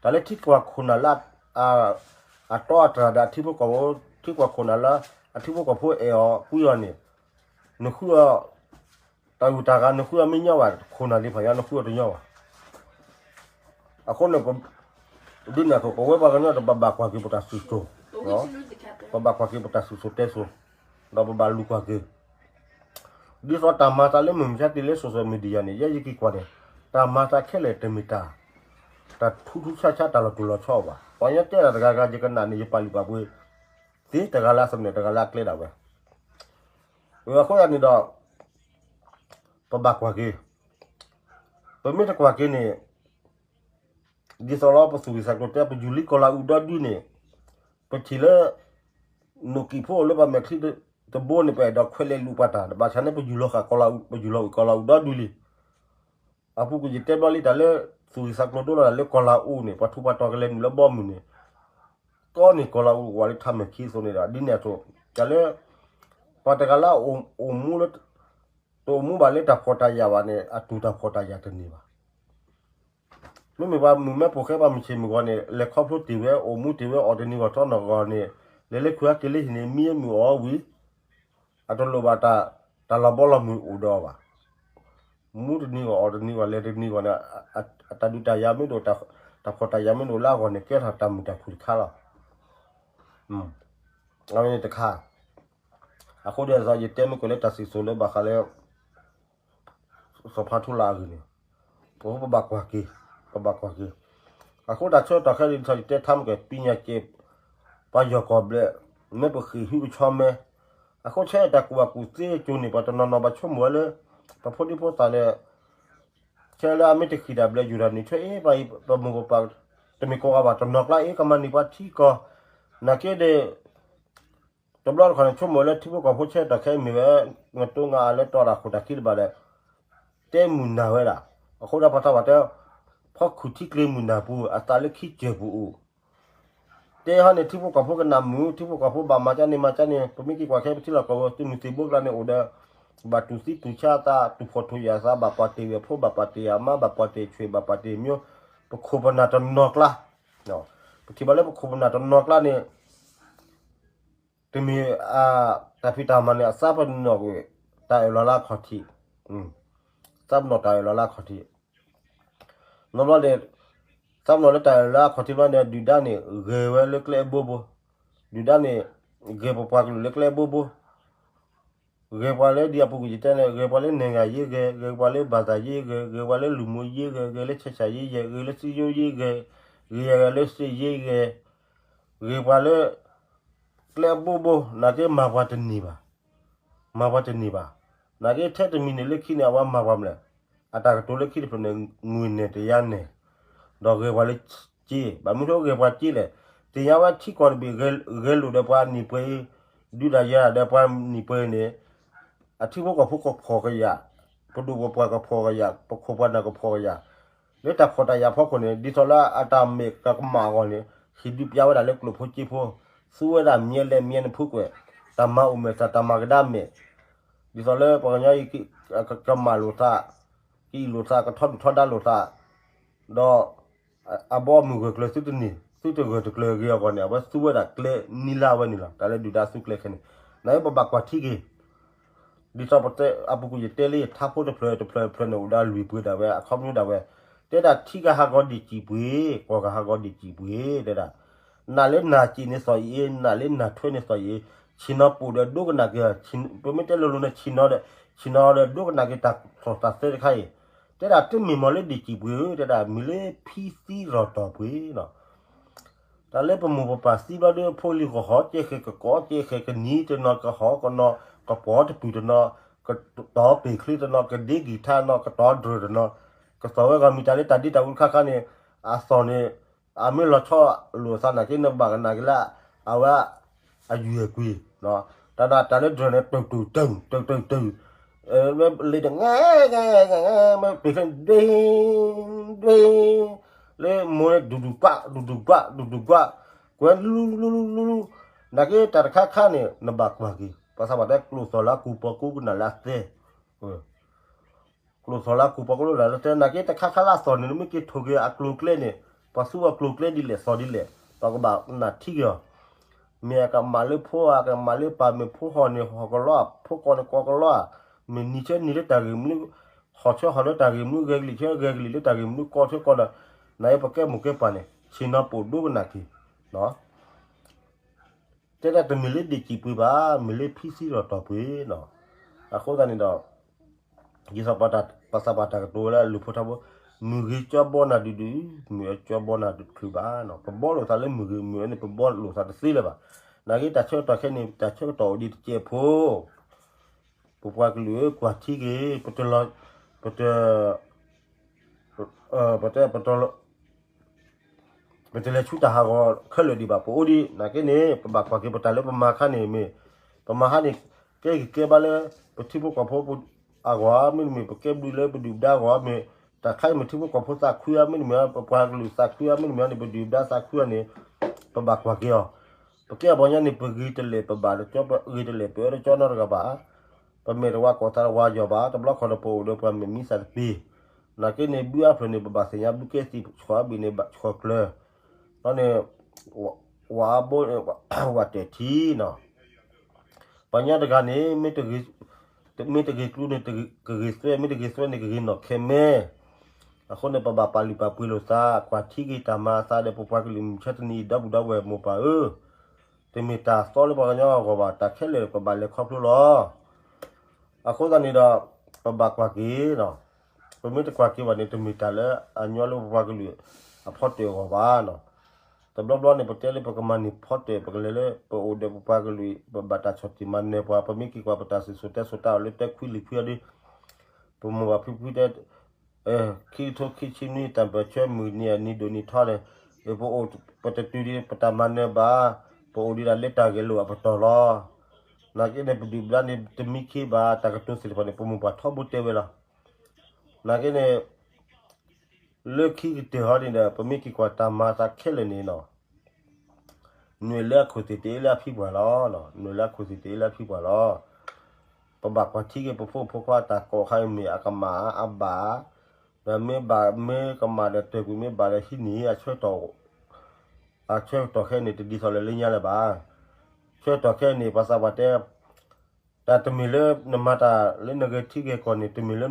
တၢ်လၢထံကီၢ်ခိၣ်နၢ်လၢ အတီအတြၢ်ဒီးအထံဖိကီၢ်ဖိ ထံကီၢ်ခိၣ်နၢ်လၢ အထံဖိကီၢ်ဖိအဲၣ်အီၤကွံအီၤန့ၣ် နဃုအီၤ တၢ်ဂုၤတၢ်ဂၤ နဃုအီၤမ့ၢ်ညီဘၣ် ခိၣ်နၢ်လံဖးယါ နဃုအီၤတညီဘၣ်. အဃိန့ၣ် ဒ်န့ၣ်အသိး ပဝဲပှၤကညီတဘၣ်ဘၣ်ကွၢ်က့ၤပတၢ်စံၣ်စိၤ, ပဘၣ်ကွၢ်က့ၤပတၢ်စံၣ်စိၤတဲစိၤ, ဒီးပဘၣ်လူၤကွၢ်က့ၤ ဒ်သိးတၢ်မၤသးလၢမုၢ်မဆါတ့ၢ်လၢ social media န့ၣ် ယဲယက့ၤကွၢ်န့ၣ် တၢ်မၤသးခဲလၢာ်တမ့ၢ်တၢ် တၢ်ထူထူဆါဆါတၢ်လီၤတူာ်လီၤဆီဘၣ်. ပှၤကညီတဲတၢ်တဂၤဂၤ ယကနၣ်န့ၣ် ယပာ်လုၢ်ပာ်ပှ့ၤသ့ တဂၤလၢအသနၢၣ် တဂၤလၢအကျဲဒၣ်ဝဲ. အဃိသတးန့ၣ်ဒီး ပဘၣ်ကွၢ်က့ၤ, ပမ့ၢ်တကွၢ်က့ၤန့ၣ် ဒ်သိးလီၤ ပသူၣ်ဂ့ၤသးကျိၤတဲ ပယူၤလံကီၢ်လၤအူဒီဒုန့ၣ် ပထံၣ်လၢ နိၣ်ကံၣ်ဖိလၢပှၤမဲာ်ချံတဘိန့ၣ် ပအဲၣ်ဒိးခွဲးလဲၤလူၤပှၤတၢ် ဘၣ်ဆၣ်န့ၣ် ပယူၤလီၤဃာ်ကီၢ်လၤအူ ပယူၤလီၤအုၣ်ကီၢ်လၤအူဒီဒုလံ. အပူၤကွံာ်ယတဲဘျီလံ တၢ်လၢသူၣ်ဂ့ၤသးကျိၤဒိလီၤတၢ်လၢကီၢ်လၤအူန့ၣ် ပှၤထူးပှၤတီၤကလဲၤနုာ်လၢဘီမုၢ်န့ၣ် ကီန့ၣ်ကီၢ်လၤအူဝဲလၢထးမဲာ်ခံအသိးန့ၣ်ဒီး ဒ်န့ၣ်အသိး တၢ်လၢ ပှၤတဂၤလၢအအိၣ်မူလၢ တအိၣ်မူဘၣ်လၢတၢ်ဖှီၣ်တၢ်ယာ်ဘၣ်န့ၣ် အတူၢ်တၢ်ဖှီၣ်တၢ်ယာ်တန့ၢ်ဘၣ်. မ့မ့ၢ်ပှၤမုၣ်မဲဖိဃဲ ပှၤမုၢ်ဆ့ၣ်မုၢ်ဂီၤန့ၣ် လဲၤခီဖျိတ့ၢ်ဝဲ အိၣ်မူတ့ၢ်ဝဲ အီၣ်တနံၤဂီၢ်ထီၣ်နီၢ်ဂီၢ်န့ၣ် လဲၤလၢခုးအက့ၤလၢဟံၣ်န့ၣ် မံမုၢ်အီၣ်ဝံၤ အတလိၣ်ဘၣ်တၢ် တၢ်လီၤဘီလီၤမုၢ်အိၣ်ဒီးအီၤဘၣ်. မူတနံၤဂီၢ် အီၣ်တနံၤဂီၢ် လဲၤတနံၤဂီၢ်န့ၣ် အတၢ်ဒုးတၢ်ယၤမ့ၢ်ဒိၣ် တၢ်ဖှီၣ်တၢ်ယာ်မ့ၢ်ဒိၣ်လၢအဂီၢ်န့ၣ် ကဲထီၣ်တၢ်မုာ်တၢ်ခုၣ်တခါလီၤ. အဝဲန့ၣ်တခါ အဃိဒီး ယတဲမ့ၢ်ကွၢ်လၢတၢ်စံၣ်စိၤလၢဘၣ်ဃးလၢ စီၤဖါထူလၢ်အဂ့ၢ်န့ၣ် ပဘၣ်ကွၢ်က့ၤ ပဘၣ်ကွၢ်က့ၤ. အဃိတၢ်ဆၢကတီၢ်ခဲအံၤ ယတဲထါမ့ၢ်ကဲ ပံညါကဲ ပှၤယီၢ်ကီၢ်ဘျဲၣ် မ့ၢ်ပဃ့ၢ်ဟုကဆီမဲ အဃိဆဲတၢ်ကူၣ်ဘၣ်ကူၣ်သ့ကၠိန့ၣ် ပှၤတနီၤနီၤဘၣ်ဆိကမိၣ်ဝဲလၢ ပဖိဒံဖိသၣ်လၢ ဆဲလၢအမ့ၢ်တဃ့ၢ်တၢ်ဘျဲၣ်ယူၤတၢ်န့ၣ် ဆဲအ့ ပမိၢ်ပပၢ် တမ့ၢ်ကိးဂၤဘၣ် တနီၤကျါအ့ ကမၤန့ၢ်ပှၤထံကီၢ် နာ်က့ဒီး တဘျီတခီၣ်န့ၣ် ဆိကမိၣ်လၢထံဖိကီၢ်ဖိဆဲတၢ်ခဲအံၤမ့ၢ်ဝဲ နတိငါအါလၢတီတၢ်ခိၣ်တၢ်ခံတဘၣ်ဒီး တဲမုၢ်နၤဝဲဒၣ်. အဃိဒီးပှၤသးပှၢ်တဲ ဖီခုၣ်ထံကျ့မုၢ်နၤပူၤ အသးလၢခံစၢၢ်ပူၤအိၣ် တဲဟီန့ၣ် ထံဖိကီၢ်ဖိကနၣ်မုာ် ထံဖိကီၢ်ဖိဘၣ်မၤကန့ၣ်မၤကန့ၣ် ပမ့ၢ်က့ၤကွၢ်ခဲပထံလီၢ်ကီၢ်ပူၤ သုးမုၢ်သံၣ်ဘိကျါန့ၣ်အိၣ်ဒီး ဘၣ်တူၢ်သံတူၢ်ဆါအသး တူၢ်ဖှီၣ်ထူၣ်ယာ်အသး ဘၣ်ပှၤတ့ၢ်ဝဲၢ်ဖိ ဘၣ်ပှၤတ့ၢ်အမါ ဘၣ်ပှၤတ့ၢ်ဆွေၣ် ဘၣ်ပှၤတ့ၢ်မျိၣ် ပခိၣ်ပနၢ်တနီၤကျါ ပထံၣ်ဘၣ်လၢပခိၣ်ပနၢ်တနီၤကျါန့ၣ် တမ့ၢ် တၢ်ဖံးတၢ်မၤန့ၣ် အသးပ့ၤနီၣ်ကွံာ် တၢ်အၢၣ်လီၤလၢအခီၣ်ထံး, သးပ့ၤနီၣ်တၢ်အၢၣ်လီၤလၢအခီၣ်ထံး, နီဘျီန့ၣ် သးပ့ၤနီၣ်လၢတၢ်အၢၣ်လီၤလၢအခီၣ်ထံးဘျီန့ၣ် ဒုၣ်ဒါန့ၣ် ဂဲၤဝဲလၢကျဲအဘိဘိ, ဒုၣ်ဒါန့ၣ် ဂဲၤပပှၤကလုာ်လၢကျဲအဘိဘိ ဂဲၤပှၤလၢဒ်အပူၤကွံာ်ယတဲန့ၣ် ဂဲၤပှၤလၢနဲၣ်ဂၤယ့ဂဲၤ, ဂဲၤပှၤလၢဘၣ်သၣ်ယ့ဂဲၤ, ဂဲၤပှၤလၢလူၤမူယ့ဂဲၤ, ဂဲၤလၢဆဲးဆးယ့ဂဲၤ, ဂဲၤလၢစံယိယ့ဂဲၤ, ဂ့ၤယဲၢ်ဂဲၤလၢစ့ယ့ဂဲၤ, ဂ့ၤပှၤလၢ ကျဲအဘိဘိ နာ်က့မၤပှၤတန့ၢ်ဘၣ်, မၤပှၤတန့ၢ်ဘၣ်. နာ်က့ထဲတမံၤန့ၣ်လၢခံန့ၣ် အဝဲမၤပှၤမနုၤလဲၣ်, အတၢ်ကတိၤလၢခံတဖျၢၣ်န့ၣ် ငွေနဲၣ်တယါနဲၣ်, ဒီးဂဲၤပှၤလၢစ့, ဘၣ်မနုၤအဃိဂဲၤပှၤစ့လဲၣ်, သ့ၣ်ညါဝဲထံကီၢ်တဘ့ၣ် ဂဲၤလိာ်ဒီးပှၤနံၣ်ပှဲၤအံၤ, ဒုးတၢ်ယၤဒီးပှၤနံၣ်ပှဲၤအံၤန့ၣ် အထံဖိကီၢ်ဖိကဖှီၣ်ကယာ်, ပဒိၣ်ပပှၢ်ကဖှီၣ်ကယာ်, ပခိၣ်ပှၤနၢ်ကဖှီၣ်ကယာ်, လၢတၢ်ဖှီၣ်တၢ်ယာ်ဖီခိၣ်န့ၣ် ဒ်သိးလၢအတၢ်မဲာ်ကကမၣ်အဂီၢ်န့ၣ် ဟ့ၣ်ဒုးပျးဝဲဒၣ်လၢကျိၣ်ဖိစ့ဖိ, သူဝဲဒၣ်မ့ၢ်လဲၣ်မ့ၢ်နဖုကွဲး, တၢ်မၤအိၣ်မဲာ်သၣ် တၢ်မၤကဒါမဲာ်, ဒ်သိးလၢပှၤကညီအံၤ ကမၣ်လိာ်သး, ကအံၣ်လိာ်သး, ကထီဒုၣ်ထီဒါလိာ်သး, ဒီး အဘီအမုၢ်ဂၢၢ်ကျၢၤသုတန့ၢ်, သုတဂၢၢ်တကျၢၤအဂ့ၤအဂီၢ်န့ၣ် အဝဲသူဝဲဒၣ်ကျဲနံၤလၢအဝဲန့ၣ်လီၤ. တၢ်လၢဒုၣ်ဒါသူကျဲခဲန့ၣ်, နာ်က့ပဘၣ်ကွၢ်ထံက့ၤ, ဒ်သိးပတဲအပူၤကွံာ်ယတဲလံ ထါဖိတဖျၢၣ်တဖျၢၣ်တဖျၢၣ်န့ၣ် အိၣ်ဒီးအလွံၢ်ပှ့ၤဒၣ်ဝဲ အခီပညီဒၣ်ဝဲ, တဲဒၣ်ထံကဟးဂီၤဒံၣ်စံၣ်ပှ့ၤ, ကီၢ်ကဟးဂီၤဒံၣ်စံၣ်ပှ့ၤ, တဲဒၣ် နးလၢနၢ်စံၣ်န့ၣ်သီၣ်အံၤ, နးလၢနၢ်ထွဲန့ၣ်သီၣ်အံၤ, ဆ့ၣ်နီၤပိာ်ဒီးဒိကနၣ်က့ၤ, ပမ့ၢ်တဲလိၤလိၤန့ၣ် ဆ့ၣ်နီၤဒီး, ဆ့ၣ်နီၤဒီးဒိကနၣ်က့ၤတၢ်ထီၣ်တၢ်သဲတခါအံၤ, တဲဒၣ်တမ့ၢ်မီၢ်လၢဒံၣ်စံၣ်ပှ့ၤဧၢ, တဲဒၣ်မ့ၢ်လၢဖံသံရီၣ်တီၢ်ပှ့ၤနီၤ. တၢ်လၢပမိၢ်ပပၢ်သံဘျီဒီး ဖိလံၤကဟီၣ်ကဲဃဲၤကကိး ကဲဃဲၤကနံၤတနီၤ ကဟီၣ်ကနီၤ ကပီၤတပုၢ်တနီၤ ကတီၤပ့ၤချ့တနီၤ ကဒ့ကံၢ်ထါနီၤ ကတီၤဒြၢၣ်တနီၤ ကသီၣ်ဝဲဂီၢ်မံၤတၢ်လၢတၢ်ဒ့တၢ်အူတခါခါန့ၣ် အသီၣ်န့ၣ် အမ့ၢ်လီၤဆီလိာ်သးနာ်က့ နဘၣ်ကနၣ်က့ၤလၢ အဝဲ အယုၢ်အကွံာ် တၢ်နၤတၢ်လၢဒြၢၣ်န့ၣ် တုာ်တုာ်တုာ် တုာ်တုာ်တုာ် လၢတငဲ မ့ၢ်ပ့ၤခဲ ဒွ့ ဒွ့ လၢမိၢ်န့ၣ် ဒူၣ်ဒူၣ်ကွၢ် ဒူၣ်ဒူၣ်ကွၢ် ဒူၣ်ဒူၣ်ကွၢ် ကွဲလူလူလူလူလူ နာ်က့တၢ်တခါခါန့ၣ် နဘၣ်ကွၢ်က့ၤ ပှၤသးပှၢ်တဲကျိၣ်သီၣ်လၢအကူၣ်ပီၤကူကနၣ်လၢအသဲ ကျိၣ်သီၣ်လၢအကူၣ်ပီၤကူလၢနၤလၢသဲ နာ်က့တခါခါလၢအသီၣ်န့ၣ် နမ့ၢ်က့ၤထိၣ်က့ၤအကျိၤကျဲန့ၣ် ပှၤသူအကျိၤကျဲဒ်လဲၣ်သီၣ်ဒ်လဲၣ် ပှၤကဘၣ်နၢ်ထံက့ၤအီၤ မ့ၢ်အကမၣ်လၢဖိဧါ ကမၣ်လၢပၢ် မ့ၢ်ဖိဟီၣ်န့ၣ်ဟီၣ်ကလီဧါ ဖိကီၢ်န့ၣ်ကီၢ်ကလီဧါ မ့ၢ်နံၤဆၢနံၤလၢတၢ်ဂ့ၢ်မနုၤ ဟီၣ်ဆၢဟီၣ်လၢတၢ်ဂ့ၢ်မနုၤ ဂဲၤကလံၣ်ဆၢဂဲၤကလံၣ်လၢတၢ်ဂ့ၢ်မနုၤ ကီၢ်ဆၢကီၢ်ဒီး နာ်က့ပကဲမိၢ်ကဲပၢ်န့ၣ် ဆ့ၣ်နီၤပိာ်ဒိကနၣ်က့ၤ တဲဒၣ်တမ့ၢ်လၢဒံၣ်စံၣ်ပှ့ၤဘၣ် မ့ၢ်လၢဖံသံရီၣ်တီၢ်ပှ့ၤနီၤ အဃိသတးန့ၣ်ဒီး ဒ်သိးပှၤသးပှၢ်တၢ်ကတိၤဝဲလၢအလုၢ်ဖိထါဖိ မုၢ်ဂ့ၤကၠီဘီနၤဒုးဒုး မုၢ်အကၠီဘီနၤတချုးဘၣ်နီၤ ပဘီလိာ်သးလၢမုၢ်ဂ့ၤ မုၢ်အန့ၣ် ပဘီလိာ်သးတသ့လၢၤဘၣ် နာ်က့တၢ်ဆၢကတီၢ်ခဲအံၤန့ၣ် တၢ်ဆၢကတီၢ်အိၣ်ဒံးတစဲးဖိ ပပှၤကလုာ်ဧၢ ကွၢ်ထံက့ၤ ပတလီၤ ပတ ပတဲ ပတ ပတလဲၤဆူတၢ်ဟးဂီၤခဲလၢာ်ဒံးဘၣ် ပအိၣ်ဒံး နာ်က့န့ၣ် ပဘၣ်ကွၢ်က့ၤပတၢ်လၢပမၤခါန့ၣ်မ့ၢ် ပမၤဟါန့ၣ် ကဲဂံၢ်ကဲဘါလၢ ပထံဖိကီၢ်ဖိအဂီၢ် မ့တမ့ၢ် ပကဲဘျုးလၢပဒုၣ်ပဒါအဂီၢ် မ့ၢ်တၢ်ခါအံၤမ့ၢ်ထံဖိကီၢ်ဖိသးခုဧါ မ့တမ့ၢ် ပပှၤကလုာ်သးခုဧါ မ့တမ့ၢ်န့ၣ် ပဒုၣ်ပဒါသးခုဧါန့ၣ် ပဘၣ်ကွၢ်က့ၤအီၤ ပကဲအပှၤကညီန့ၣ် ပဂ့ၤတလဲာ် ပဘၣ်တကၠီ ပဂ့ၤတလဲာ် ပအၢတကၠီနီတဂၤဘၣ် ပမဲာ်တဝါကိးသးတဝါယီၤဘၣ် တဘျီခီဒီးပအိၣ်ဒီးပှၤမဲာ်မံသးတပ့ၤ နာ်က့န့ၣ် ဘုအါဖျၢၣ်န့ၣ် ပဘၣ်သ့ၣ်ညါဘုကဲသံ ဆှီအဘ့ၣ်န့ၣ် ဘၣ်ဆှီကျၢၤ ဒီးန့ၣ် ဝၤအဘိ ဝၤတဲာ်ထံနီၤ ပှၤကညီတဂၤန့ၣ် မ့ၢ်တဂ့ၤကျိၤန့ၣ် ကဂ့ၤသွဲ မ့ၢ်တဂ့ၤသွဲန့ၣ် ကဂ့ၤနီၢ်ခဲမဲ အဃိန့ၣ် ပဘၣ်ပာ်လုၢ်ပာ်ပှ့ၤလိာ်သး ကွၢ်ထံက့ၤတၢ်မၤအသးဒီး ပပှၤကလုာ်မုၢ်ဆါတနံၤအံၤ ဒီပုၢ်ဒီဝဲၢ်မိၢ်ပၢ်ဧၢ တမ့ၢ်တၢ်သီလၢပှၤကညီအဂီၢ်ဘၣ် တၢ်ခဲလၢာ်ပဘၣ်လဲၤခီဖျိလီၤ အဃိသတးန့ၣ်ဒီး ပဘၣ်ကွၢ်က့ၤနီၤ ပမ့ၢ်တကွၢ်က့ၤဘၣ်န့ၣ် တမ့ၢ်တၢ်လၢအညီလၢပပှၤကလုာ်အဖီတၢၣ်အဂီၢ်ဘၣ်နီၤ တဘျီဘျီန့ၣ် ပတဲလၢပကမၤန့ၢ်ဖီတၢၣ် ပကလဲၤလၢ ပအိၣ်ဒီးပပှၤကလုာ် ပဘၣ်တၢ်ဆီၣ်တံၢ်မၤနၢၤပှၤ ပမ့ၢ်က့ၤကွၢ်ပတၢ်စံၣ်စိၤတဲစိၤတၢ်အီၣ်လၢတဲခွံလံာ်ခွံအီၤဒီး ပမိၢ်ပၢ်ဖံဖုတဲ ခံကထိခံဆံနွံ တၢ်ပၢၢ်ဆၢမုၢ်နံၤအနံၤဒိၣ်နံၤထီဒီး ပအိၣ် ပတတုၤဒံးပတၢ်မၤနၢၤဘၣ် ပအိၣ်ဒံးဒၣ်လၢတၢ်ဂဲၤလိာ်အပတီၢ်လီၤ နာ်က့န့ၣ် ပဒုၣ်ပဒါန့ၣ် တမံခ့ဘၣ် တၢ်ကတိၤသ့ၣ်တဖၣ်န့ၣ် ပမိၢ်ပၢ်ထီဘိတဲဝဲလီၤ နာ်က့န့ၣ် လၢခံကတၢၢ်ဟီန့ၣ်ဒီး ပမ့ၢ်က့ၤကွၢ်တၢ်မၤအသးခဲလၢာ်န့ၣ်နီၤ နွံလၢအခိၣ်သ့ၣ်တအ့လၢအဖံပှၢ်လီၤ နွံလၢအခိၣ်သ့ၣ်တအ့လၢအဖံပှၢ်လီၤ ပဘၣ်ကွၢ်ထံက့ၤ ပဖိမုၣ်ဖိခွါတၢ်ကိးခါအံၤမ့ၢ်အကမၣ်အဘၣ် ဒီးမ့ၢ်ဘၣ်မ့ၢ်ကမၣ်ဒီးတၢၢ်ကွံာ်မ့ၢ်ဘၣ်ဒီးဟံးန့ၢ် အဆၢကတီၢ်ခဲအံၤန့ၣ် တဒ်သိးလၢလၢညါလၢၤဘၣ် ဆၢကတီၢ်ခဲအံၤန့ၣ် ပှၤသးပှၢ်တဲ တၢ်တမ့ၢ်လၢနမၤတၢ်လၢနဂဲၤထံဂဲၤကီၢ်န့ၣ် တမ့ၢ်လၢ